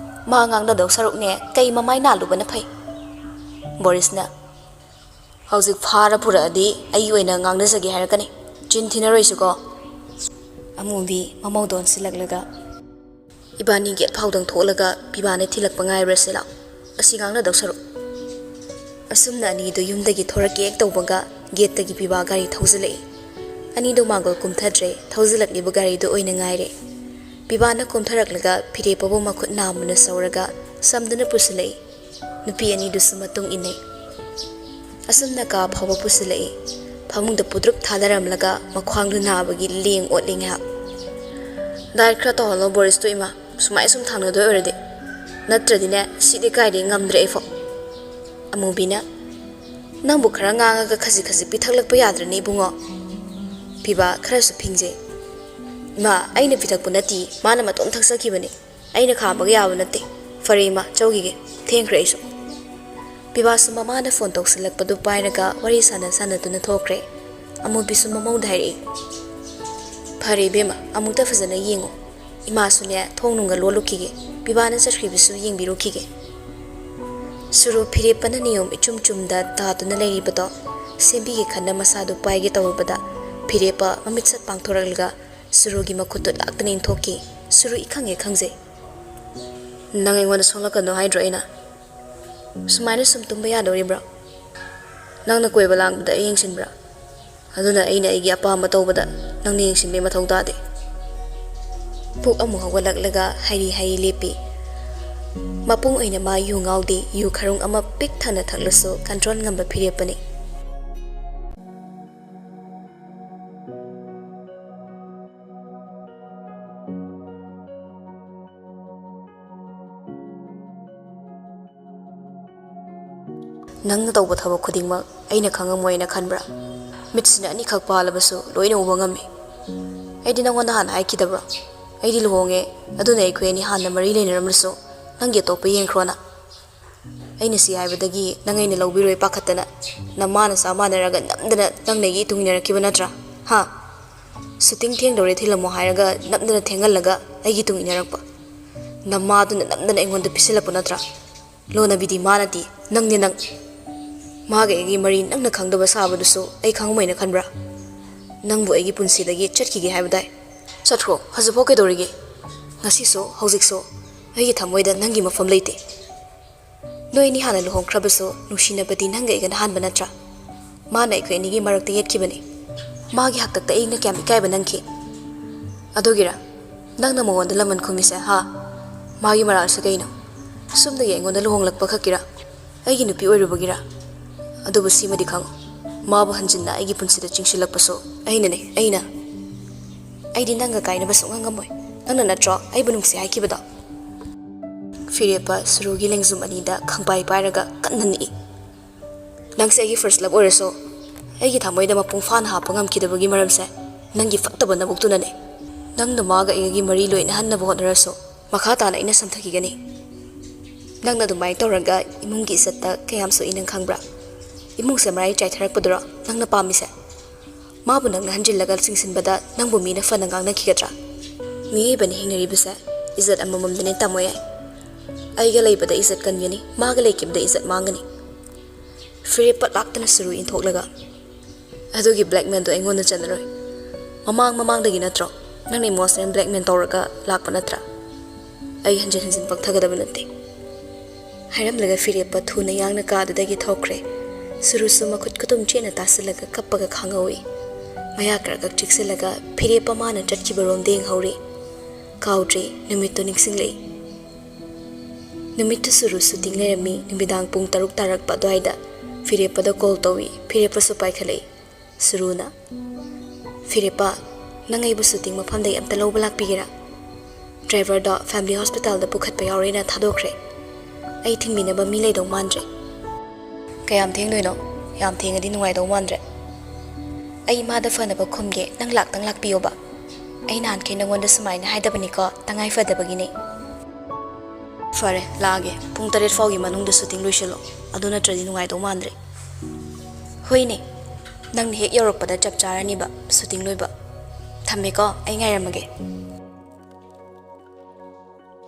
ꯃꯥ ꯉꯥꯡꯅꯗꯧ ꯁꯔꯨꯛꯅꯦ ꯀꯩ ꯃꯃꯥꯏ ꯅꯥꯜꯂꯨꯕꯅ ꯐꯩ꯫ ꯕꯣꯔꯤꯁꯅ, "ꯍꯧꯖꯤꯛ ꯐꯥꯔ ꯄꯨꯔꯛꯑꯗꯤ ꯑꯩꯒꯤ ꯑꯣꯏꯅ ꯉꯥꯡꯅꯖꯒꯦ ꯍꯥꯏꯔꯛꯀꯅꯤ꯫ ꯆꯤꯟ ꯊꯤꯅꯔꯣꯏꯁꯤꯀꯣ꯫" ꯑꯃꯨꯕꯤ ꯃꯃꯧꯗ ꯑꯣꯟꯁꯤꯜꯂꯛꯂꯒ, "ꯏꯕꯥꯅꯤ ꯒꯦꯠ ꯐꯥꯎꯗꯪ ꯊꯣꯛꯂꯒ ꯄꯤꯕꯥꯅ ꯊꯤꯜꯂꯛꯄ ꯉꯥꯏꯔꯨꯔꯁꯤ ꯂꯥꯎ, ꯑꯁꯤ ꯉꯥꯡꯅꯗꯧ ꯁꯔꯨꯛ꯫" ꯑꯁꯨꯝꯅ ꯑꯅꯤꯗꯨ ꯌꯨꯝꯗꯒꯤ ꯊꯣꯔꯛꯀꯦ ꯍꯦꯛ ꯇꯧꯕꯒ ꯒꯦꯠꯇꯒꯤ ꯄꯤꯕꯥ ꯒꯥꯔꯤ ꯊꯧꯖꯤꯜꯂꯛꯏ꯫ ꯑꯅꯤꯗꯨ ꯃꯥꯡꯒꯣꯜ ꯀꯨꯝꯊꯗ꯭ꯔꯦ, ꯊꯧꯖꯤꯜꯂꯛꯂꯤꯕ ꯒꯥꯔꯤꯗꯨ ꯑꯣꯏꯅ ꯉꯥꯏꯔꯦ꯫ ꯄꯤꯕꯥꯅ ꯀꯨꯝꯊꯔꯛꯂꯒ ꯐꯤꯔꯦꯞꯄꯕꯨ ꯃꯈꯨꯠ ꯅꯥꯝꯃꯅ ꯁꯧꯔꯒ ꯁꯝꯗꯨꯅ ꯄꯨꯁꯤꯜꯂꯛꯏ꯫ ꯅꯨꯄꯤ ꯑꯅꯤꯗꯨꯁꯨ ꯃꯇꯨꯡ ꯏꯟꯅꯩ꯫ ꯑꯁꯨꯝꯅ ꯀꯥ ꯐꯥꯎꯕ ꯄꯨꯁꯤꯜꯂꯛꯏ꯫ ꯐꯃꯨꯡꯗ ꯄꯨꯗ꯭ꯔꯨꯞ ꯊꯥꯗꯔꯝꯂꯒ ꯃꯈ꯭ꯋꯥꯡꯗꯨ ꯅꯥꯕꯒꯤ ꯂꯦꯡ ꯑꯣꯠꯂꯤ ꯉꯥꯏꯍꯥꯛ꯫ "ꯗꯥꯏꯠ ꯈꯔ ꯇꯧꯍꯜꯂꯣ ꯕꯣꯔꯤꯁꯇꯣ ꯏꯃꯥ, ꯁꯨꯃꯥꯏ ꯁꯨꯝ ꯊꯥꯡꯅꯗꯣꯏ ꯑꯣꯏꯔꯗꯤ꯫ ꯅꯠꯇ꯭ꯔꯗꯤꯅꯦ, ꯁꯤꯗꯤ ꯀꯥꯏꯗꯩ ꯉꯝꯗ꯭ꯔꯦ ꯑꯩꯐꯥꯎ꯫" ꯑꯃꯨꯕꯤꯅ, "ꯅꯪꯕꯨ ꯈꯔ ꯉꯥꯡꯉꯒ ꯈꯖꯤꯛ ꯈꯖꯤꯛ ꯄꯤꯊꯛꯂꯛꯄ ꯌꯥꯗ꯭ꯔꯅꯦ ꯏꯕꯨꯡꯉꯣ?" ꯄꯤꯕꯥ ꯈꯔꯁꯨ ꯐꯤꯡꯖꯩ꯫ "ꯏꯃꯥ, ꯑꯩꯅ ꯄꯤꯊꯛꯄ ꯅꯠꯇꯦ, ꯃꯥꯅ ꯃꯇꯣꯝ ꯊꯛꯆꯈꯤꯕꯅꯦ꯫ ꯑꯩꯅ ꯈꯥꯝꯕꯒ ꯌꯥꯕ ꯅꯠꯇꯦ꯫ ꯐꯔꯦ ꯏꯃꯥ, ꯆꯧꯈꯤꯒꯦ, ꯊꯦꯡꯈ꯭ꯔꯦ ꯑꯩꯁꯨ꯫" ꯄꯤꯕꯥꯁꯨ ꯃꯃꯥꯅ ꯐꯣꯟ ꯇꯧꯁꯤꯜꯂꯛꯄꯗꯨ ꯄꯥꯏꯔꯒ ꯋꯥꯔꯤ ꯁꯥꯟꯅ ꯁꯥꯟꯅꯗꯨꯅ ꯊꯣꯛꯈ꯭ꯔꯦ꯫ ꯑꯃꯨꯕꯤꯁꯨ ꯃꯃꯧꯗ ꯍꯥꯏꯔꯛꯏ, "ꯐꯔꯦ ꯏꯕꯦꯝꯃ, ꯑꯃꯨꯛꯇ ꯐꯖꯅ ꯌꯦꯡꯉꯨ꯫ ꯏꯃꯥꯁꯨꯅꯦ, ꯊꯣꯡ ꯅꯨꯡꯒ ꯂꯣꯜꯂꯨꯈꯤꯒꯦ, ꯄꯤꯕꯥꯅ ꯆꯠꯈ꯭ꯔꯤꯕꯁꯨ ꯌꯦꯡꯕꯤꯔꯨꯈꯤꯒꯦ꯫" ꯁꯨꯔꯨ ꯐꯤꯔꯦꯞꯄꯅ ꯅꯤꯌꯣꯝ ꯏꯆꯨꯝ ꯆꯨꯝꯗ ꯇꯥꯗꯨꯅ ꯂꯩꯔꯤꯕꯗꯣ ꯁꯦꯝꯕꯤꯒꯦ ꯈꯟꯅ ꯃꯁꯥꯗꯨ ꯄꯥꯏꯒꯦ ꯇꯧꯔꯨꯕꯗ, ꯐꯤꯔꯦꯞꯄ ꯃꯃꯤꯠ ꯁꯠ ꯄꯥꯡꯊꯣꯔꯛꯂꯒ ꯁꯨꯔꯨꯒꯤ ꯃꯈꯨꯠꯇꯨ ꯂꯥꯛꯇꯅ ꯏꯟꯊꯣꯛꯈꯤ꯫ ꯁꯨꯔꯨ ꯏꯈꯪ ꯍꯦꯛ ꯈꯪꯖꯩ꯫ "ꯅꯪ ꯑꯩꯉꯣꯟꯗ ꯁꯣꯛꯂꯛꯀꯅꯨ ꯍꯥꯏꯗ꯭ꯔꯣ ꯑꯩꯅ? ꯁꯨꯃꯥꯏꯅ ꯁꯨꯝ ꯇꯨꯝꯕ ꯌꯥꯗꯧꯔꯤꯕ꯭ꯔꯣ? ꯅꯪꯅ ꯀꯣꯏꯕ ꯂꯥꯡꯕꯗ ꯑꯩ ꯌꯦꯡꯁꯤꯟꯕ꯭ꯔꯥ? ꯑꯗꯨꯅ ꯑꯩꯅ ꯑꯩꯒꯤ ꯑꯄꯥꯝꯕ ꯇꯧꯕꯗ ꯅꯪꯅ ꯌꯦꯡꯁꯤꯟꯕꯒꯤ ꯃꯊꯧ ꯇꯥꯗꯦ꯫" ꯄꯨꯛ ꯑꯃꯨꯛ ꯍꯧꯒꯠꯂꯛꯂꯒ ꯍꯥꯏꯔꯤ ꯍꯥꯏꯔꯤ ꯂꯦꯞꯄꯤ꯫ ꯃꯄꯨꯡ ꯑꯣꯏꯅ ꯃꯥ ꯌꯨ ꯉꯥꯎꯗꯦ, ꯌꯨ ꯈꯔꯨꯡ ꯑꯃ ꯄꯤꯛ ꯊꯟꯅ ꯊꯛꯂꯁꯨ ꯀꯟꯇ꯭ꯔꯣꯜ ꯉꯝꯕ ꯐꯤꯔꯦꯞꯄꯅꯤ꯫ ꯅꯪꯅ ꯇꯧꯕ ꯊꯕꯛ ꯈꯨꯗꯤꯡꯃꯛ ꯑꯩꯅ ꯈꯪꯉꯝꯃꯣꯏꯅ ꯈꯟꯕ꯭ꯔꯥ? ꯃꯤꯠꯁꯤꯅ ꯑꯅꯤꯈꯛ ꯄꯥꯜꯂꯕꯁꯨ ꯂꯣꯏꯅ ꯎꯕ ꯉꯝꯃꯤ꯫ ꯑꯩꯗꯤ ꯅꯪꯉꯣꯟꯗ ꯍꯥꯟꯅ ꯍꯥꯏꯈꯤꯗꯕ꯭ꯔꯣ? ꯑꯩꯗꯤ ꯂꯨꯍꯣꯡꯉꯦ, ꯑꯗꯨꯅ ꯑꯩꯈꯣꯏ ꯑꯅꯤ ꯍꯥꯟꯅ ꯃꯔꯤ ꯂꯩꯅꯔꯝꯂꯁꯨ ꯅꯪꯒꯤ ꯑꯇꯣꯞꯄ ꯌꯦꯡꯈ꯭ꯔꯣꯅ꯫ ꯑꯩꯅ ꯁꯤ ꯍꯥꯏꯕꯗꯒꯤ ꯅꯪ ꯑꯩꯅ ꯂꯧꯕꯤꯔꯣꯏ ꯄꯥꯈꯠꯇꯅ ꯅꯃꯥꯅ ꯆꯞ ꯃꯥꯟꯅꯔꯒ ꯅꯝꯗꯅ ꯅꯪꯅ ꯑꯩꯒꯤ ꯏꯇꯨꯡ ꯏꯟꯅꯔꯛꯈꯤꯕ ꯅꯠꯇ꯭ꯔꯥ? ꯍꯥ? ꯁꯨꯇꯤꯡ ꯊꯦꯡꯗꯧꯔꯦ ꯊꯤꯜꯂꯝꯃꯣ ꯍꯥꯏꯔꯒ ꯅꯝꯗꯅ ꯊꯦꯡꯍꯜꯂꯒ ꯑꯩꯒꯤ ꯏꯇꯨꯡ ꯏꯟꯅꯔꯛꯄ꯫ ꯅꯃꯥꯗꯨꯅ ꯅꯝꯗꯅ ꯑꯩꯉꯣꯟꯗ ꯄꯤꯁꯤꯜꯂꯛꯄ ꯅꯠꯇ꯭ꯔꯥ? ꯂꯣꯅꯕꯤꯗꯤ ꯃꯥꯅꯗꯤ ꯅꯪꯅꯦ ꯅꯪ꯫ ꯃꯥꯒ ꯑꯩꯒꯤ ꯃꯔꯤ ꯅꯪꯅ ꯈꯪꯗꯕ ꯁꯥꯕꯗꯨꯁꯨ ꯑꯩ ꯈꯪꯉꯝꯃꯣꯏꯅ ꯈꯟꯕ꯭ꯔꯥ? ꯅꯪꯕꯨ ꯑꯩꯒꯤ ꯄꯨꯟꯁꯤꯗꯒꯤ ꯆꯠꯈꯤꯒꯦ ꯍꯥꯏꯕꯗꯥꯏ? ꯆꯠꯈ꯭ꯔꯣ, ꯍꯧꯖꯤꯛꯐꯥꯎ ꯀꯩꯗꯧꯔꯤꯒꯦ? ꯉꯁꯤꯁꯨ, ꯍꯧꯖꯤꯛꯁꯨ ꯑꯩꯒꯤ ꯊꯃꯣꯏꯗ ꯅꯪꯒꯤ ꯃꯐꯝ ꯂꯩꯇꯦ꯫ ꯅꯣꯏ ꯑꯅꯤ ꯍꯥꯟꯅ ꯂꯨꯍꯣꯡꯈ꯭ꯔꯕꯁꯨ ꯅꯨꯡꯁꯤꯅꯕꯗꯤ ꯅꯪꯒ ꯑꯩꯒꯅ ꯑꯍꯥꯟꯕ ꯅꯠꯇ꯭ꯔꯥ? ꯃꯥꯅ ꯑꯩꯈꯣꯏ ꯑꯅꯤꯒꯤ ꯃꯔꯛꯇ ꯌꯦꯠꯈꯤꯕꯅꯤ꯫ ꯃꯥꯒꯤ ꯍꯥꯛꯇꯛꯇ ꯑꯩꯅ ꯀꯌꯥꯝ ꯏꯀꯥꯏꯕ ꯅꯪꯈꯤ꯫ ꯑꯗꯨꯒꯤꯔ ꯅꯪꯅ ꯃꯉꯣꯟꯗ ꯂꯃꯟ ꯈꯨꯝꯃꯤꯁꯦ, ꯍꯥ? ꯃꯥꯒꯤ ꯃꯔꯥꯜꯁꯦ ꯀꯩꯅꯣ? ꯁꯨꯝꯗꯒꯤ ꯑꯩꯉꯣꯟꯗ ꯂꯨꯍꯣꯡꯂꯛꯄ ꯈꯛꯀꯤꯔ? ꯑꯩꯒꯤ ꯅꯨꯄꯤ ꯑꯣꯏꯔꯨꯕꯒꯤꯔ? ꯑꯗꯨꯕꯨ ꯁꯤꯃꯗꯤ ꯈꯪꯉꯨ, ꯃꯥꯕꯨ ꯍꯟꯖꯤꯟꯅ ꯑꯩꯒꯤ ꯄꯨꯟꯁꯤꯗ ꯆꯤꯡꯁꯤꯜꯂꯛꯄꯁꯨ ꯑꯩꯅꯅꯦ, ꯑꯩꯅ꯫ ꯑꯩꯗꯤ ꯅꯪꯒ ꯀꯥꯏꯅꯕ ꯁꯨꯡꯉꯝ ꯉꯝꯃꯣꯏ꯫ ꯅꯪꯅ ꯅꯠꯇ꯭ꯔꯣ ꯑꯩꯕꯨ ꯅꯨꯡꯁꯤ ꯍꯥꯏꯈꯤꯕꯗꯣ? ꯐꯤꯔꯦꯞꯄ ꯁꯨꯔꯨꯒꯤ ꯂꯦꯡꯖꯨꯝ ꯑꯅꯤꯗ ꯈꯪꯄꯥꯏ ꯄꯥꯏꯔꯒ ꯀꯟꯅ ꯅꯤꯛꯏ꯫ ꯅꯪꯁꯦ ꯑꯩꯒꯤ first love ꯑꯣꯏꯔꯁꯨ ꯑꯩꯒꯤ ꯊꯃꯣꯏꯗ ꯃꯄꯨꯡ ꯐꯥꯅ ꯍꯥꯞꯄ ꯉꯝꯈꯤꯗꯕꯒꯤ ꯃꯔꯝꯁꯦ ꯅꯪꯒꯤ ꯐꯠꯇꯕ ꯅꯕꯨꯛꯇꯨꯅꯅꯦ꯫ ꯅꯪꯅ ꯃꯥꯒ ꯑꯩꯒꯤ ꯃꯔꯤ ꯂꯣꯏꯅꯍꯟꯅꯕ ꯍꯣꯠꯅꯔꯁꯨ ꯃꯈꯥ ꯇꯥꯅ ꯑꯩꯅ ꯁꯟꯊꯈꯤꯒꯅꯤ꯫ ꯅꯪꯅ ꯑꯗꯨꯃꯥꯏꯅ ꯇꯧꯔꯒ ꯏꯃꯨꯡꯒꯤ ꯏꯖꯠꯇ ꯀꯌꯥꯝ ꯁꯣꯛꯏ ꯅꯪ ꯈꯪꯕ꯭ꯔꯥ? ꯏꯃꯨꯡꯁꯦ ꯃꯔꯥꯏ ꯆꯥꯏꯊꯔꯛꯄꯗꯨꯔꯣ ꯅꯪꯅ ꯄꯥꯝꯃꯤꯁꯦ? ꯃꯥꯕꯨ ꯅꯪꯅ ꯍꯟꯖꯤꯜꯂꯒ ꯆꯤꯡꯁꯤꯟꯕꯗ ꯅꯪꯕꯨ ꯃꯤꯅ ꯐꯅ ꯉꯥꯡꯅꯈꯤꯒꯗ꯭ꯔꯥ? ꯃꯤꯑꯣꯏꯕꯅ ꯍꯤꯡꯅꯔꯤꯕꯁꯦ ꯏꯖꯠ ꯑꯃꯃꯝꯗꯅꯦ ꯇꯝꯃꯣ ꯌꯥꯏ꯫ ꯑꯩꯒ ꯂꯩꯕꯗ ꯏꯖꯠ ꯀꯟꯒꯅꯤ, ꯃꯥꯒ ꯂꯩꯈꯤꯕꯗ ꯏꯖꯠ ꯃꯥꯡꯒꯅꯤ꯫ ꯐꯤꯔꯦꯞ ꯄꯠ ꯂꯥꯛꯇꯅ ꯁꯨꯔꯨ ꯏꯟꯊꯣꯛꯂꯒ, ꯑꯗꯨꯒꯤ blackmailꯗꯣ ꯑꯩꯉꯣꯟꯗ ꯆꯠꯅꯔꯣꯏ꯫ ꯃꯃꯥꯡ ꯃꯃꯥꯡꯗꯒꯤ ꯅꯠꯇ꯭ꯔꯣ ꯅꯪꯅ emotional blackmail ꯇꯧꯔꯒ ꯂꯥꯛꯄ ꯅꯠꯇ꯭ꯔꯥ? ꯑꯩ ꯍꯟꯖꯤꯟ ꯍꯟꯖꯤꯟ ꯄꯪꯊꯒꯗꯕ ꯅꯠꯇꯦ꯫ ꯍꯥꯏꯔꯝꯂꯒ ꯐꯤꯔꯦꯞꯄ ꯊꯨꯅ ꯌꯥꯡꯅ ꯀꯥꯗꯨꯗꯒꯤ ꯊꯣꯛꯈ꯭ꯔꯦ꯫ ꯁꯨꯔꯨꯁꯨ ꯃꯈꯨꯠ ꯈꯨꯇꯨꯝ ꯆꯦꯠꯅ ꯇꯥꯁꯤꯜꯂꯒ ꯀꯞꯄꯒ ꯈꯥꯡꯍꯧꯏ꯫ ꯃꯌꯥ ꯀ꯭ꯔꯛ ꯀ꯭ꯔꯛ ꯆꯤꯛꯁꯤꯜꯂꯒ ꯐꯤꯔꯦꯞꯄ ꯃꯥꯅ ꯆꯠꯈꯤꯕꯔꯣꯝꯗ ꯌꯦꯡꯍꯧꯔꯤ꯫ ꯀꯥꯎꯗ꯭ꯔꯤ, ꯅꯨꯃꯤꯠꯇꯨ ꯅꯤꯡꯁꯤꯡꯂꯛꯏ꯫ ꯅꯨꯃꯤꯠꯇꯨ ꯁꯨꯔꯨ shooting ꯂꯩꯔꯝꯃꯤ꯫ ꯅꯨꯃꯤꯗꯥꯡ ꯄꯨꯡ ꯇꯔꯨꯛ ꯇꯥꯔꯛꯄ ꯑꯗꯨꯋꯥꯏꯗ ꯐꯤꯔꯦꯞꯄꯗ call ꯇꯧꯏ꯫ ꯐꯤꯔꯦꯞꯄꯁꯨ ꯄꯥꯏꯈꯠꯂꯛꯏ꯫ ꯁꯨꯔꯨꯅ, "ꯐꯤꯔꯦꯞꯄ, ꯅꯪ ꯑꯩꯕꯨ shooting ꯃꯐꯝꯗꯒꯤ ꯑꯝꯇ ꯂꯧꯕ ꯂꯥꯛꯄꯤꯒꯦꯔꯥ? Driverꯗꯣ family hospitalꯗ ꯄꯨꯈꯠꯄ ꯌꯥꯎꯔꯦꯅ ꯊꯥꯗꯣꯛꯈ꯭ꯔꯦ꯫ ꯑꯩ ꯊꯤꯟꯕꯤꯅꯕ ꯃꯤ ꯂꯩꯗꯧ ꯃꯥꯟꯗ꯭ꯔꯦ꯫" ꯀꯌꯥꯝ ꯊꯦꯡꯗꯣꯏꯅꯣ? ꯌꯥꯝ ꯊꯦꯡꯉꯗꯤ ꯅꯨꯡꯉꯥꯏꯗꯧ ꯃꯥꯟꯗ꯭ꯔꯦ꯫ ꯑꯩ ꯏꯃꯥꯗ ꯐꯅꯕ ꯈꯨꯝꯒꯦ, ꯅꯪ ꯂꯥꯛꯇꯪ ꯂꯥꯛꯄꯤꯌꯣꯕ꯫ ꯑꯩ ꯅꯍꯥꯟꯈꯩ ꯅꯪꯉꯣꯟꯗ ꯁꯨꯃꯥꯏꯅ ꯍꯥꯏꯗꯕꯅꯤꯀꯣ, ꯇꯉꯥꯏ ꯐꯗꯕꯒꯤꯅꯤ꯫ ꯐꯔꯦ, ꯂꯥꯛꯑꯒꯦ꯫ ꯄꯨꯡ ꯇꯔꯦꯠ ꯐꯥꯎꯒꯤ ꯃꯅꯨꯡꯗ ꯁꯨꯇꯤꯡ ꯂꯣꯏꯁꯤꯜꯂꯣ, ꯑꯗꯨ ꯅꯠꯇ꯭ꯔꯗꯤ ꯅꯨꯡꯉꯥꯏꯗꯧ ꯃꯥꯟꯗ꯭ꯔꯦ꯫ ꯍꯣꯏꯅꯦ, ꯅꯪꯅ ꯍꯦꯛ ꯌꯧꯔꯛꯄꯗ ꯆꯞ ꯆꯥꯔꯅꯤꯕ ꯁꯨꯇꯤꯡ ꯂꯣꯏꯕ꯫ ꯊꯝꯃꯦꯀꯣ, ꯑꯩ ꯉꯥꯏꯔꯝꯃꯒꯦ꯫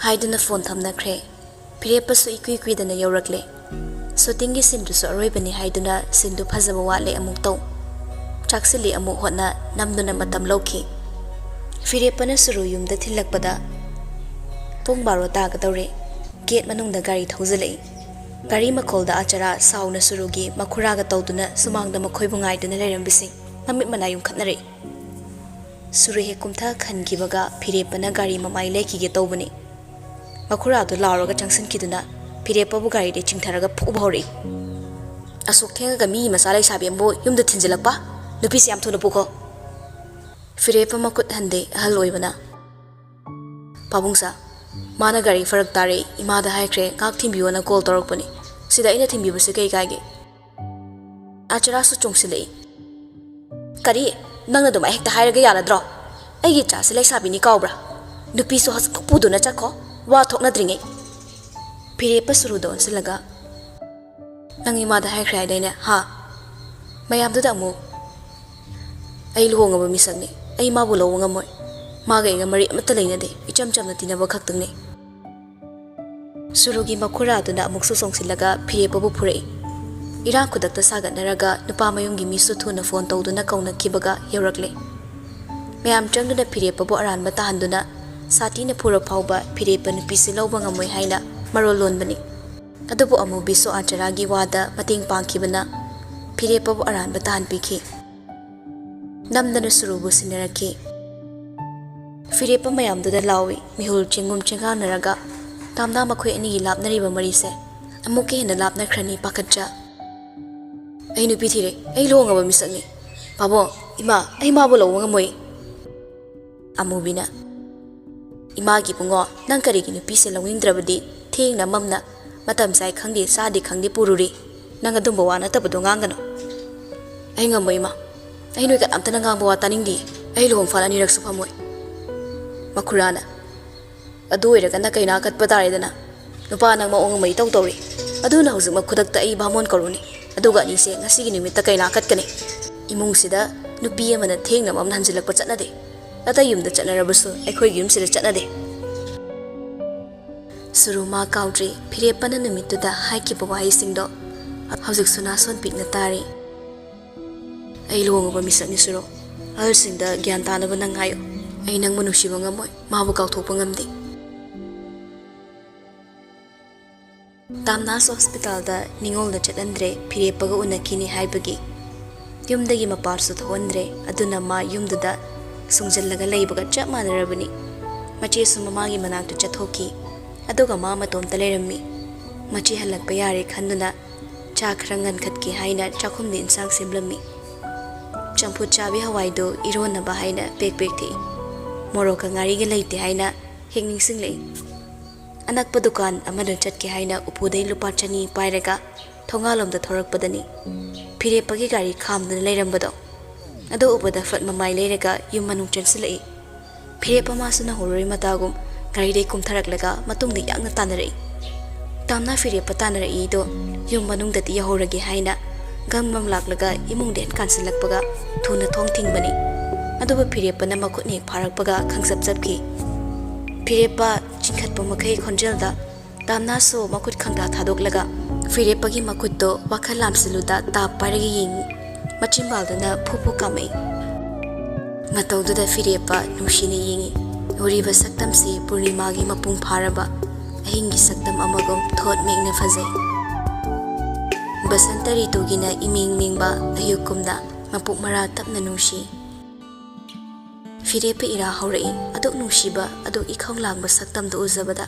ꯍꯥꯏꯗꯨꯅ ꯐꯣꯟ ꯊꯝꯅꯈ꯭ꯔꯦ꯫ ꯐꯤꯔꯦꯞꯄꯁꯨ ꯏꯀꯨꯏ ꯀꯨꯏꯗꯅ ꯌꯧꯔꯛꯂꯦ꯫ ꯁꯨꯇꯤꯡꯒꯤ ꯁꯤꯟꯗꯨꯁꯨ ꯑꯔꯣꯏꯕꯅꯤ ꯍꯥꯏꯗꯨꯅ ꯁꯤꯟꯗꯨ ꯐꯖꯕ ꯋꯥꯠꯂꯦ ꯑꯃꯨꯛ ꯇꯧ, ꯆꯥꯛꯁꯤꯜꯂꯤ ꯑꯃꯨꯛ ꯍꯣꯠꯅ ꯅꯝꯗꯨꯅ ꯃꯇꯝ ꯂꯧꯈꯤ꯫ ꯐꯤꯔꯦꯞꯄꯅ ꯁꯨꯔꯨ ꯌꯨꯝꯗ ꯊꯤꯜꯂꯛꯄꯗ ꯄꯨꯡ ꯕꯥꯔꯣ ꯇꯥꯒꯗꯧꯔꯦ꯫ ꯒꯦꯠ ꯃꯅꯨꯡꯗ ꯒꯥꯔꯤ ꯊꯧꯖꯤꯜꯂꯛꯏ꯫ ꯒꯥꯔꯤ ꯃꯈꯣꯜꯗ ꯑꯆꯔꯥ ꯁꯥꯎꯅ ꯁꯨꯔꯨꯒꯤ ꯃꯈꯨꯔꯥꯒ ꯇꯧꯗꯨꯅ ꯁꯨꯃꯥꯡꯗ ꯃꯈꯣꯏꯕꯨ ꯉꯥꯏꯗꯨꯅ ꯂꯩꯔꯝꯕꯁꯤꯡ ꯃꯃꯤꯠ ꯃꯅꯥ ꯌꯨꯝꯈꯠꯅꯔꯛꯏ꯫ ꯁꯨꯔꯨ ꯍꯦꯛ ꯀꯨꯝꯊ ꯈꯟꯈꯤꯕꯒ ꯐꯤꯔꯦꯞꯄꯅ ꯒꯥꯔꯤ ꯃꯃꯥꯏ ꯂꯩꯈꯤꯒꯦ ꯇꯧꯕꯅꯤ꯫ ꯃꯈꯨꯔꯥꯗꯨ ꯂꯥꯎꯔꯒ ꯆꯪꯁꯤꯟꯈꯤꯗꯨꯅ ꯐꯤꯔꯦꯞꯄꯕꯨ ꯒꯥꯔꯤꯗꯩ ꯆꯤꯡꯊꯔꯒ ꯐꯨꯕ ꯍꯧꯔꯛꯏ꯫ "ꯑꯁꯨꯛ ꯊꯦꯡꯉꯒ ꯃꯤꯒꯤ ꯃꯆꯥ ꯂꯩꯁꯥꯕꯤ ꯑꯃꯕꯨ ꯌꯨꯝꯗ ꯊꯤꯟꯖꯤꯜꯂꯛꯄ? ꯅꯨꯄꯤꯁꯤ ꯌꯥꯝ ꯊꯨꯅ ꯄꯨꯈꯣ!" ꯐꯤꯔꯦꯞꯄ ꯃꯈꯨꯠ ꯍꯟꯗꯦ ꯑꯍꯜ ꯑꯣꯏꯕꯅ꯫ "ꯄꯥꯕꯨꯡꯁꯥ, ꯃꯥꯅ ꯒꯥꯔꯤ ꯐꯔꯛ ꯇꯥꯔꯦ, ꯏꯃꯥꯗ ꯍꯥꯏꯈ꯭ꯔꯦ, ꯉꯥꯏꯍꯥꯛ ꯊꯤꯟꯕꯤꯌꯣꯅ ꯀꯣꯜ ꯇꯧꯔꯛꯄꯅꯤ꯫ ꯁꯤꯗ ꯑꯩꯅ ꯊꯤꯟꯕꯤꯕꯁꯤ ꯀꯩ ꯀꯥꯏꯒꯦ?" ꯑꯆꯔꯥꯁꯨ ꯆꯣꯡꯁꯤꯜꯂꯛꯏ꯫ "ꯀꯔꯤ? ꯅꯪꯅ ꯑꯗꯨꯃꯥꯏ ꯍꯦꯛꯇ ꯍꯥꯏꯔꯒ ꯌꯥꯔꯗ꯭ꯔꯣ? ꯑꯩꯒꯤ ꯏꯆꯥꯁꯤ ꯂꯩꯁꯥꯕꯤꯅꯤ ꯀꯥꯎꯕ꯭ꯔꯥ? ꯅꯨꯄꯤꯁꯨ ꯍꯧꯖꯤꯛꯃꯛ ꯄꯨꯗꯨꯅ ꯆꯠꯈꯣ, ꯋꯥ ꯊꯣꯛꯅꯗ꯭ꯔꯤꯉꯩ!" ꯐꯤꯔꯦꯞꯄ ꯁꯨꯔꯨꯗ ꯑꯣꯟꯁꯤꯜꯂꯒ, "ꯅꯪ ꯏꯃꯥꯗ ꯍꯥꯏꯈ꯭ꯔꯦ ꯍꯥꯏꯗꯥꯏꯅꯦ, ꯍꯥ?" ꯃꯌꯥꯝꯗꯨꯗ ꯑꯃꯨꯛ, "ꯑꯩ ꯂꯨꯍꯣꯡꯉꯕ ꯃꯤꯁꯛꯅꯤ꯫ ꯑꯩ ꯃꯥꯕꯨ ꯂꯧꯕ ꯉꯝꯃꯣꯏ꯫ ꯃꯥꯒ ꯑꯩꯒ ꯃꯔꯤ ꯑꯃꯠꯇ ꯂꯩꯅꯗꯦ꯫ ꯏꯆꯝ ꯆꯝꯅ ꯇꯤꯟꯅꯕ ꯈꯛꯇꯪꯅꯤ꯫" ꯁꯨꯔꯨꯒꯤ ꯃꯈꯨꯔꯥꯗꯨꯅ ꯑꯃꯨꯛꯁꯨ ꯆꯣꯡꯁꯤꯜꯂꯒ ꯐꯤꯔꯦꯞꯄꯕꯨ ꯐꯨꯔꯛꯏ꯫ ꯏꯔꯥꯡ ꯈꯨꯗꯛꯇ ꯁꯥꯒꯠꯅꯔꯒ ꯅꯨꯄꯥ ꯃꯌꯨꯝꯒꯤ ꯃꯤꯁꯨ ꯊꯨꯅ ꯐꯣꯟ ꯇꯧꯗꯨꯅ ꯀꯧꯅꯈꯤꯕꯒ ꯌꯧꯔꯛꯂꯦ꯫ ꯃꯌꯥꯝ ꯆꯪꯗꯨꯅ ꯐꯤꯔꯦꯞꯄꯕꯨ ꯑꯔꯥꯟꯕ ꯇꯥꯍꯟꯗꯨꯅ ꯁꯥꯊꯤꯅ ꯐꯨꯔ ꯐꯥꯎꯕ ꯐꯤꯔꯦꯞꯄ ꯅꯨꯄꯤꯁꯤ ꯂꯧꯕ ꯉꯝꯃꯣꯏ ꯍꯥꯏꯅ ꯃꯔꯣꯜ ꯂꯣꯟꯕꯅꯤ꯫ ꯑꯗꯨꯕꯨ ꯑꯃꯨꯕꯤꯁꯨ ꯑꯆꯔꯥꯒꯤ ꯋꯥꯗ ꯃꯇꯦꯡ ꯄꯥꯡꯈꯤꯕꯅ ꯐꯤꯔꯦꯞꯄꯕꯨ ꯑꯔꯥꯟꯕ ꯇꯥꯍꯟꯕꯤꯈꯤ꯫ ꯅꯝꯗꯅ ꯁꯨꯔꯨꯕꯨ ꯁꯤꯟꯅꯔꯛꯈꯤ꯫ ꯐꯤꯔꯦꯞꯄ ꯃꯌꯥꯝꯗꯨꯗ ꯂꯥꯎꯏ, ꯃꯤꯍꯨꯜ ꯆꯦꯡꯒꯨꯝ ꯆꯦꯡꯒꯥꯡꯅꯔꯒ ꯇꯥꯝꯅꯥ ꯃꯈꯣꯏ ꯑꯅꯤꯒꯤ ꯂꯥꯞꯅꯔꯤꯕ ꯃꯔꯤꯁꯦ ꯑꯃꯨꯛꯀ ꯍꯦꯟꯅ ꯂꯥꯞꯅꯈ꯭ꯔꯅꯤ ꯄꯥꯈꯠꯆ꯫ "ꯑꯩ ꯅꯨꯄꯤ ꯊꯤꯔꯦ, ꯑꯩ ꯂꯨꯍꯣꯡꯉꯕ ꯃꯤꯁꯛꯅꯤ꯫ ꯄꯥꯕꯨꯡ, ꯏꯃꯥ, ꯑꯩ ꯃꯥꯕꯨ ꯂꯧꯕ ꯉꯝꯃꯣꯏ꯫" ꯑꯃꯨꯕꯤꯅ, "ꯏꯃꯥꯒꯤ ꯏꯕꯨꯡꯉꯣ, ꯅꯪ ꯀꯔꯤꯒꯤ ꯅꯨꯄꯤꯁꯦ ꯂꯧꯅꯤꯡꯗ꯭ꯔꯕꯗꯤ ꯊꯦꯡꯅ ꯃꯝꯅ ꯃꯇꯝ ꯆꯥꯏ ꯈꯪꯗꯦ ꯆꯥꯗꯦ ꯈꯪꯗꯦ ꯄꯨꯔꯨꯔꯤ?" "ꯅꯪ ꯑꯗꯨꯝꯕ ꯋꯥ ꯅꯠꯇꯕꯗꯣ ꯉꯥꯡꯒꯅꯨ꯫ ꯑꯩ ꯉꯝꯃꯣꯏ, ꯏꯃꯥ꯫ ꯑꯩ ꯅꯣꯏ ꯀꯅꯥꯝꯇꯅ ꯉꯥꯡꯕ ꯋꯥ ꯇꯥꯅꯤꯡꯗꯦ꯫ ꯑꯩ ꯂꯨꯍꯣꯡ ꯐꯥꯜ ꯑꯅꯤꯔꯛꯁꯨ ꯐꯝꯃꯣꯏ꯫" ꯃꯈꯨꯔꯥꯅ, "ꯑꯗꯨ ꯑꯣꯏꯔꯒꯅ ꯀꯩꯅꯥ ꯀꯠꯄ ꯇꯥꯔꯦꯗꯅ꯫ ꯅꯨꯄꯥ ꯅꯪ ꯃꯑꯣꯡ ꯑꯃ ꯏꯇꯧ ꯇꯧꯔꯤ꯫ ꯑꯗꯨꯅ ꯍꯧꯖꯤꯛꯃꯛ ꯈꯨꯗꯛꯇ ꯑꯩ ꯚꯥꯃꯣꯟ ꯀꯧꯔꯨꯅꯤ꯫ ꯑꯗꯨꯒ ꯑꯅꯤꯁꯦ ꯉꯁꯤꯒꯤ ꯅꯨꯃꯤꯠꯇ ꯀꯩꯅꯥ ꯀꯠꯀꯅꯤ꯫ ꯏꯃꯨꯡꯁꯤꯗ ꯅꯨꯄꯤ ꯑꯃꯅ ꯊꯦꯡꯅꯕ ꯑꯃꯅ ꯍꯟꯖꯤꯜꯂꯛꯄ ꯆꯠꯅꯗꯦ꯫ ꯑꯇꯩ ꯌꯨꯝꯗ ꯆꯠꯅꯔꯕꯁꯨ ꯑꯩꯈꯣꯏꯒꯤ ꯌꯨꯝꯁꯤꯗ ꯆꯠꯅꯗꯦ꯫" ꯁꯨꯔꯨ ꯃꯥ ꯀꯥꯎꯗ꯭ꯔꯤ꯫ ꯐꯤꯔꯦꯞꯄꯅ ꯅꯨꯃꯤꯠꯇꯨꯗ ꯍꯥꯏꯈꯤꯕ ꯋꯥꯍꯩꯁꯤꯡꯗꯣ ꯍꯧꯖꯤꯛꯁꯨ ꯅꯥꯁꯣꯟ ꯄꯤꯛꯅ ꯇꯥꯔꯤ꯫ "ꯑꯩ ꯂꯨꯍꯣꯡꯉꯕ ꯃꯤꯁꯛꯅꯤ ꯁꯨꯔꯨ꯫ ꯑꯍꯜꯁꯤꯡꯗ ꯒ꯭ꯌꯥꯟ ꯇꯥꯅꯕ ꯅꯪ ꯍꯥꯏꯌꯨ꯫ ꯑꯩ ꯅꯪꯕꯨ ꯅꯨꯡꯁꯤꯕ ꯉꯝꯃꯣꯏ, ꯃꯥꯕꯨ ꯀꯥꯎꯊꯣꯛꯄ ꯉꯝꯗꯦ꯫" ꯇꯥꯝꯅꯥꯁ ꯍꯣꯁꯄꯤꯇꯥꯜꯗ ꯅꯤꯉꯣꯜꯗ ꯆꯠꯍꯟꯗ꯭ꯔꯦ, ꯐꯤꯔꯦꯞꯄꯒ ꯎꯅꯈꯤꯅꯤ ꯍꯥꯏꯕꯒꯤ꯫ ꯌꯨꯝꯗꯒꯤ ꯃꯄꯥꯟꯁꯨ ꯊꯣꯛꯍꯟꯗ꯭ꯔꯦ, ꯑꯗꯨꯅ ꯃꯥ ꯌꯨꯝꯗꯨꯗ ꯁꯨꯡꯖꯜꯂꯒ ꯂꯩꯕꯒ ꯆꯞ ꯃꯥꯟꯅꯔꯕꯅꯤ꯫ ꯃꯆꯦꯁꯨ ꯃꯃꯥꯒꯤ ꯃꯅꯥꯛꯇ ꯆꯠꯊꯣꯛꯈꯤ, ꯑꯗꯨꯒ ꯃꯥ ꯃꯇꯣꯝꯇ ꯂꯩꯔꯝꯃꯤ꯫ ꯃꯆꯦ ꯍꯜꯂꯛꯄ ꯌꯥꯔꯦ ꯈꯟꯗꯨꯅ ꯆꯥ ꯈꯔ ꯉꯟꯈꯠꯀꯦ ꯍꯥꯏꯅ ꯆꯥꯛꯈꯨꯝꯗ ꯏꯟꯁꯥꯡ ꯁꯦꯝꯂꯝꯃꯤ꯫ ꯆꯝꯐꯨꯠ ꯆꯥꯕꯤ ꯍꯋꯥꯏꯗꯨ ꯏꯔꯣꯟꯅꯕ ꯍꯥꯏꯅ ꯄꯦꯛ ꯄꯦꯛ ꯊꯛꯏ꯫ ꯃꯣꯔꯣꯛꯀ ꯉꯥꯔꯤꯒ ꯂꯩꯇꯦ ꯍꯥꯏꯅ ꯍꯦꯛ ꯅꯤꯡꯁꯤꯡꯂꯛꯏ꯫ ꯑꯅꯛꯄ ꯗꯨꯀꯥꯟ ꯑꯃꯗ ꯆꯠꯀꯦ ꯍꯥꯏꯅ ꯎꯄꯨꯗꯩ ꯂꯨꯄꯥ ꯆꯅꯤ ꯄꯥꯏꯔꯒ ꯊꯣꯡꯒꯥꯜꯂꯣꯝꯗ ꯊꯣꯔꯛꯄꯗꯅꯤ ꯐꯤꯔꯦꯞꯄꯒꯤ ꯒꯥꯔꯤ ꯈꯥꯝꯗꯨꯅ ꯂꯩꯔꯝꯕꯗꯣ꯫ ꯑꯗꯨ ꯎꯕꯗ ꯐꯠ ꯃꯃꯥꯏ ꯂꯩꯔꯒ ꯌꯨꯝ ꯃꯅꯨꯡ ꯆꯪꯁꯤꯜꯂꯛꯏ꯫ ꯐꯤꯔꯦꯞꯄ ꯃꯥꯁꯨ ꯅꯧꯍꯧꯔꯣꯏ ꯃꯇꯥꯒꯨꯝ ꯒꯥꯔꯤꯗꯩ ꯀꯨꯝꯊꯔꯛꯂꯒ ꯃꯇꯨꯡꯗ ꯌꯥꯡꯅ ꯇꯥꯅꯔꯛꯏ꯫ ꯇꯥꯝꯅꯥ ꯐꯤꯔꯦꯞꯄ ꯇꯥꯅꯔꯛꯏꯗꯣ ꯌꯨꯝ ꯃꯅꯨꯡꯗꯗꯤ ꯌꯧꯍꯧꯔꯒꯦ ꯍꯥꯏꯅ ꯒꯝ ꯒꯝ ꯂꯥꯛꯂꯒ ꯏꯃꯨꯡꯗ ꯍꯦꯛ ꯀꯥꯟꯁꯤꯜꯂꯛꯄꯒ ꯊꯨꯅ ꯊꯣꯡ ꯊꯤꯡꯕꯅꯤ꯫ ꯑꯗꯨꯕꯨ ꯐꯤꯔꯦꯞꯄꯅ ꯃꯈꯨꯠꯅ ꯍꯦꯛ ꯐꯥꯔꯛꯄꯒ ꯈꯪꯆꯞ ꯆꯞꯈꯤ꯫ ꯐꯤꯔꯦꯞꯄ ꯆꯤꯡꯈꯠꯄ ꯃꯈꯩ ꯈꯣꯟꯖꯦꯜꯗ ꯇꯥꯝꯅꯥꯁꯨ ꯃꯈꯨꯠ ꯈꯪꯗꯥ ꯊꯥꯗꯣꯛꯂꯒ ꯐꯤꯔꯦꯞꯄꯒꯤ ꯃꯈꯨꯠꯇꯣ ꯋꯥꯈꯜ ꯂꯥꯝꯁꯤꯜꯂꯨꯗ ꯇꯥꯞ ꯄꯥꯏꯔꯒ ꯌꯦꯡꯉꯤ꯫ ꯃꯆꯤꯟꯕꯥꯜꯗꯨꯅ ꯐꯨ ꯐꯨ ꯀꯥꯝꯃꯛꯏ꯫ ꯃꯇꯧꯗꯨꯗ ꯐꯤꯔꯦꯞꯄ ꯅꯨꯡꯁꯤꯅ ꯌꯦꯡꯉꯤ꯫ ꯎꯔꯤꯕ ꯁꯛꯇꯝꯁꯤ ꯄꯨꯔꯅꯤꯃꯥꯒꯤ ꯃꯄꯨꯡ ꯐꯥꯔꯕ ꯑꯍꯤꯡꯒꯤ ꯁꯛꯇꯝ ꯑꯃꯒꯨꯝ ꯊꯣꯠ ꯃꯦꯛꯅ ꯐꯖꯩ꯫ ꯕꯁꯟꯇ ꯔꯤꯇꯨꯒꯤꯅ ꯏꯃꯦꯡ ꯃꯦꯡꯕ ꯑꯌꯨꯛꯀꯨꯝꯅ ꯃꯄꯨꯛ ꯃꯔꯥ ꯇꯞꯅ ꯅꯨꯡꯁꯤ꯫ ꯐꯤꯔꯦꯞꯄ ꯏꯔꯥ ꯍꯧꯔꯛꯏ꯫ ꯑꯗꯨꯛ ꯅꯨꯡꯁꯤꯕ, ꯑꯗꯨꯛ ꯏꯈꯧ ꯂꯥꯡꯕ ꯁꯛꯇꯝꯗꯨ ꯎꯖꯕꯗ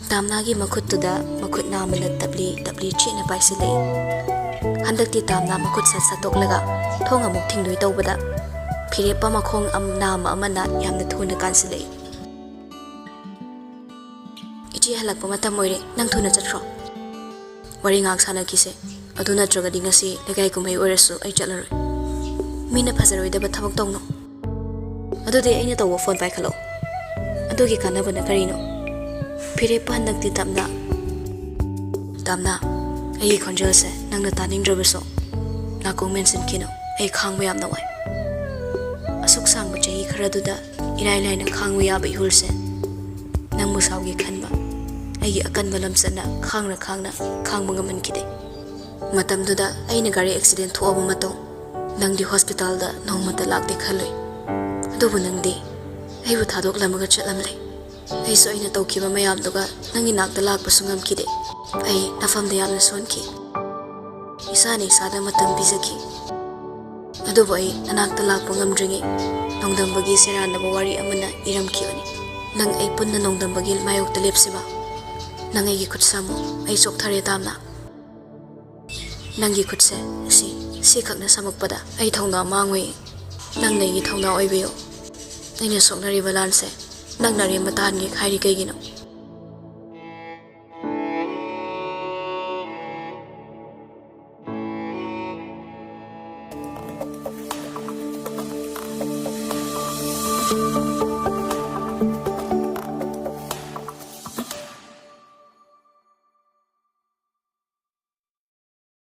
ꯇꯥꯝꯅꯥꯒꯤ ꯃꯈꯨꯠꯇꯨꯗ ꯃꯈꯨꯠ ꯅꯥꯝꯃꯅ ꯇꯞꯂꯤ ꯇꯞꯂꯤ ꯆꯦꯠꯅ ꯄꯥꯏꯁꯤꯜꯂꯛꯏ꯫ ꯍꯟꯗꯛꯇꯤ ꯇꯥꯝꯅꯥ ꯃꯈꯨꯠ ꯁꯠ ꯁꯠꯇꯣꯛꯂꯒ ꯊꯣꯡ ꯑꯃꯨꯛ ꯊꯤꯡꯗꯣꯏ ꯇꯧꯕꯗ ꯐꯤꯔꯦꯞꯄ ꯃꯈꯣꯡ ꯑꯝ-, ꯅꯥꯝꯃ ꯑꯃꯅ ꯌꯥꯝꯅ ꯊꯨꯅ ꯀꯥꯟꯁꯤꯜꯂꯛꯏ꯫ "ꯏꯆꯦ ꯍꯜꯂꯛꯄ ꯃꯇꯝ ꯑꯣꯏꯔꯦ, ꯅꯪ ꯊꯨꯅ ꯆꯠꯈ꯭ꯔꯣ꯫" ꯋꯥꯔꯤ ꯉꯥꯏꯍꯥꯛ ꯁꯥꯟꯅꯈꯤꯁꯦ꯫ ꯑꯗꯨ ꯅꯠꯇ꯭ꯔꯒꯗꯤ ꯉꯁꯤ ꯂꯩꯀꯥꯏ ꯀꯨꯝꯍꯩ ꯑꯣꯏꯔꯁꯨ ꯑꯩ ꯆꯠꯂꯔꯣꯏ꯫ ꯃꯤꯅ ꯐꯖꯔꯣꯏꯗꯕ ꯊꯕꯛ ꯇꯧꯅꯣ꯫ ꯑꯗꯨꯗꯤ ꯑꯩꯅ ꯇꯧꯕ ꯐꯣꯟ ꯄꯥꯏꯈꯠꯂꯣ꯫ ꯑꯗꯨꯒꯤ ꯀꯥꯟꯅꯕꯅ ꯀꯔꯤꯅꯣ? ꯐꯤꯔꯦꯞꯄꯨ ꯍꯟꯗꯛꯇꯤ ꯇꯞꯅ꯫ ꯇꯞꯅ, ꯑꯩꯒꯤ ꯈꯣꯟꯖꯦꯜꯁꯦ ꯅꯪꯅ ꯇꯥꯅꯤꯡꯗ꯭ꯔꯕꯁꯨ ꯅꯥꯀꯣꯡ ꯃꯦꯟꯁꯤꯟꯈꯤꯅꯨ꯫ ꯑꯩ ꯈꯥꯡꯕ ꯌꯥꯝꯅ ꯋꯥꯏ꯫ ꯑꯁꯨꯛ ꯁꯥꯡꯕ ꯆꯍꯤ ꯈꯔꯗꯨꯗ ꯏꯔꯥꯏ ꯂꯥꯏꯅ ꯈꯥꯡꯕ ꯌꯥꯕ ꯏꯍꯨꯜꯁꯦ ꯅꯪꯕꯨ ꯁꯥꯎꯒꯦ ꯈꯟꯕ ꯑꯩꯒꯤ ꯑꯀꯟꯕ ꯂꯝꯆꯠꯅ ꯈꯥꯡꯅ ꯈꯥꯡꯅ ꯈꯥꯡꯕ ꯉꯝꯍꯟꯈꯤꯗꯦ꯫ ꯃꯇꯝꯗꯨꯗ ꯑꯩꯅ ꯒꯥꯔꯤ ꯑꯦꯛꯁꯤꯗꯦꯟ ꯊꯣꯛꯑꯕ ꯃꯇꯨꯡ ꯅꯪꯗꯤ ꯍꯣꯁꯄꯤꯇꯥꯜꯗ ꯅꯣꯡꯃꯇ ꯂꯥꯛꯇꯦ ꯈꯜꯂꯨꯏ꯫ ꯑꯗꯨꯕꯨ ꯅꯪꯗꯤ ꯑꯩꯕꯨ ꯊꯥꯗꯣꯛꯂꯝꯃꯒ ꯆꯠꯂꯝꯂꯦ꯫ ꯑꯩꯁꯨ ꯑꯩꯅ ꯇꯧꯈꯤꯕ ꯃꯌꯥꯝꯗꯨꯒ ꯅꯪꯒꯤ ꯅꯥꯛꯇ ꯂꯥꯛꯄꯁꯨ ꯉꯝꯈꯤꯗꯦ꯫ ꯑꯩ ꯅꯐꯝꯗ ꯌꯥꯝꯅ ꯁꯣꯟꯈꯤ꯫ ꯏꯁꯥꯅ ꯏꯁꯥꯗ ꯃꯇꯝ ꯄꯤꯖꯈꯤ꯫ ꯑꯗꯨꯕꯨ ꯑꯩ ꯅꯅꯥꯛꯇ ꯂꯥꯛꯄ ꯉꯝꯗ꯭ꯔꯤꯉꯩ ꯅꯣꯡꯗꯝꯕꯒꯤ ꯁꯦꯔꯥꯟꯅꯕ ꯋꯥꯔꯤ ꯑꯃꯅ ꯏꯔꯝꯈꯤꯕꯅꯤ꯫ ꯅꯪ ꯑꯩ ꯄꯨꯟꯅ ꯅꯣꯡꯗꯝꯕꯒꯤ ꯃꯥꯌꯣꯛꯇ ꯂꯦꯞꯁꯤꯕ? ꯅꯪ ꯑꯩꯒꯤ ꯈꯨꯠ ꯁꯝꯃꯨ꯫ ꯑꯩ ꯆꯣꯛꯊꯔꯦ ꯇꯥꯝꯅ꯫ ꯅꯪꯒꯤ ꯈꯨꯠꯁꯦ ꯁꯤ, ꯁꯤꯈꯛꯅ ꯁꯝꯃꯛꯄꯗ ꯑꯩ ꯊꯧꯅꯥ ꯃꯥꯡꯉꯨꯏ꯫ ꯅꯪꯅ ꯑꯩꯒꯤ ꯊꯧꯅꯥ ꯑꯣꯏꯕꯤꯌꯨ꯫ ꯑꯩꯅ ꯁꯣꯛꯅꯔꯤꯕ ꯂꯥꯟꯁꯦ ꯅꯪꯅ ꯑꯔꯦꯝꯕ ꯇꯥꯍꯟꯒꯦ ꯍꯥꯏꯔꯤ ꯀꯩꯒꯤꯅꯣ?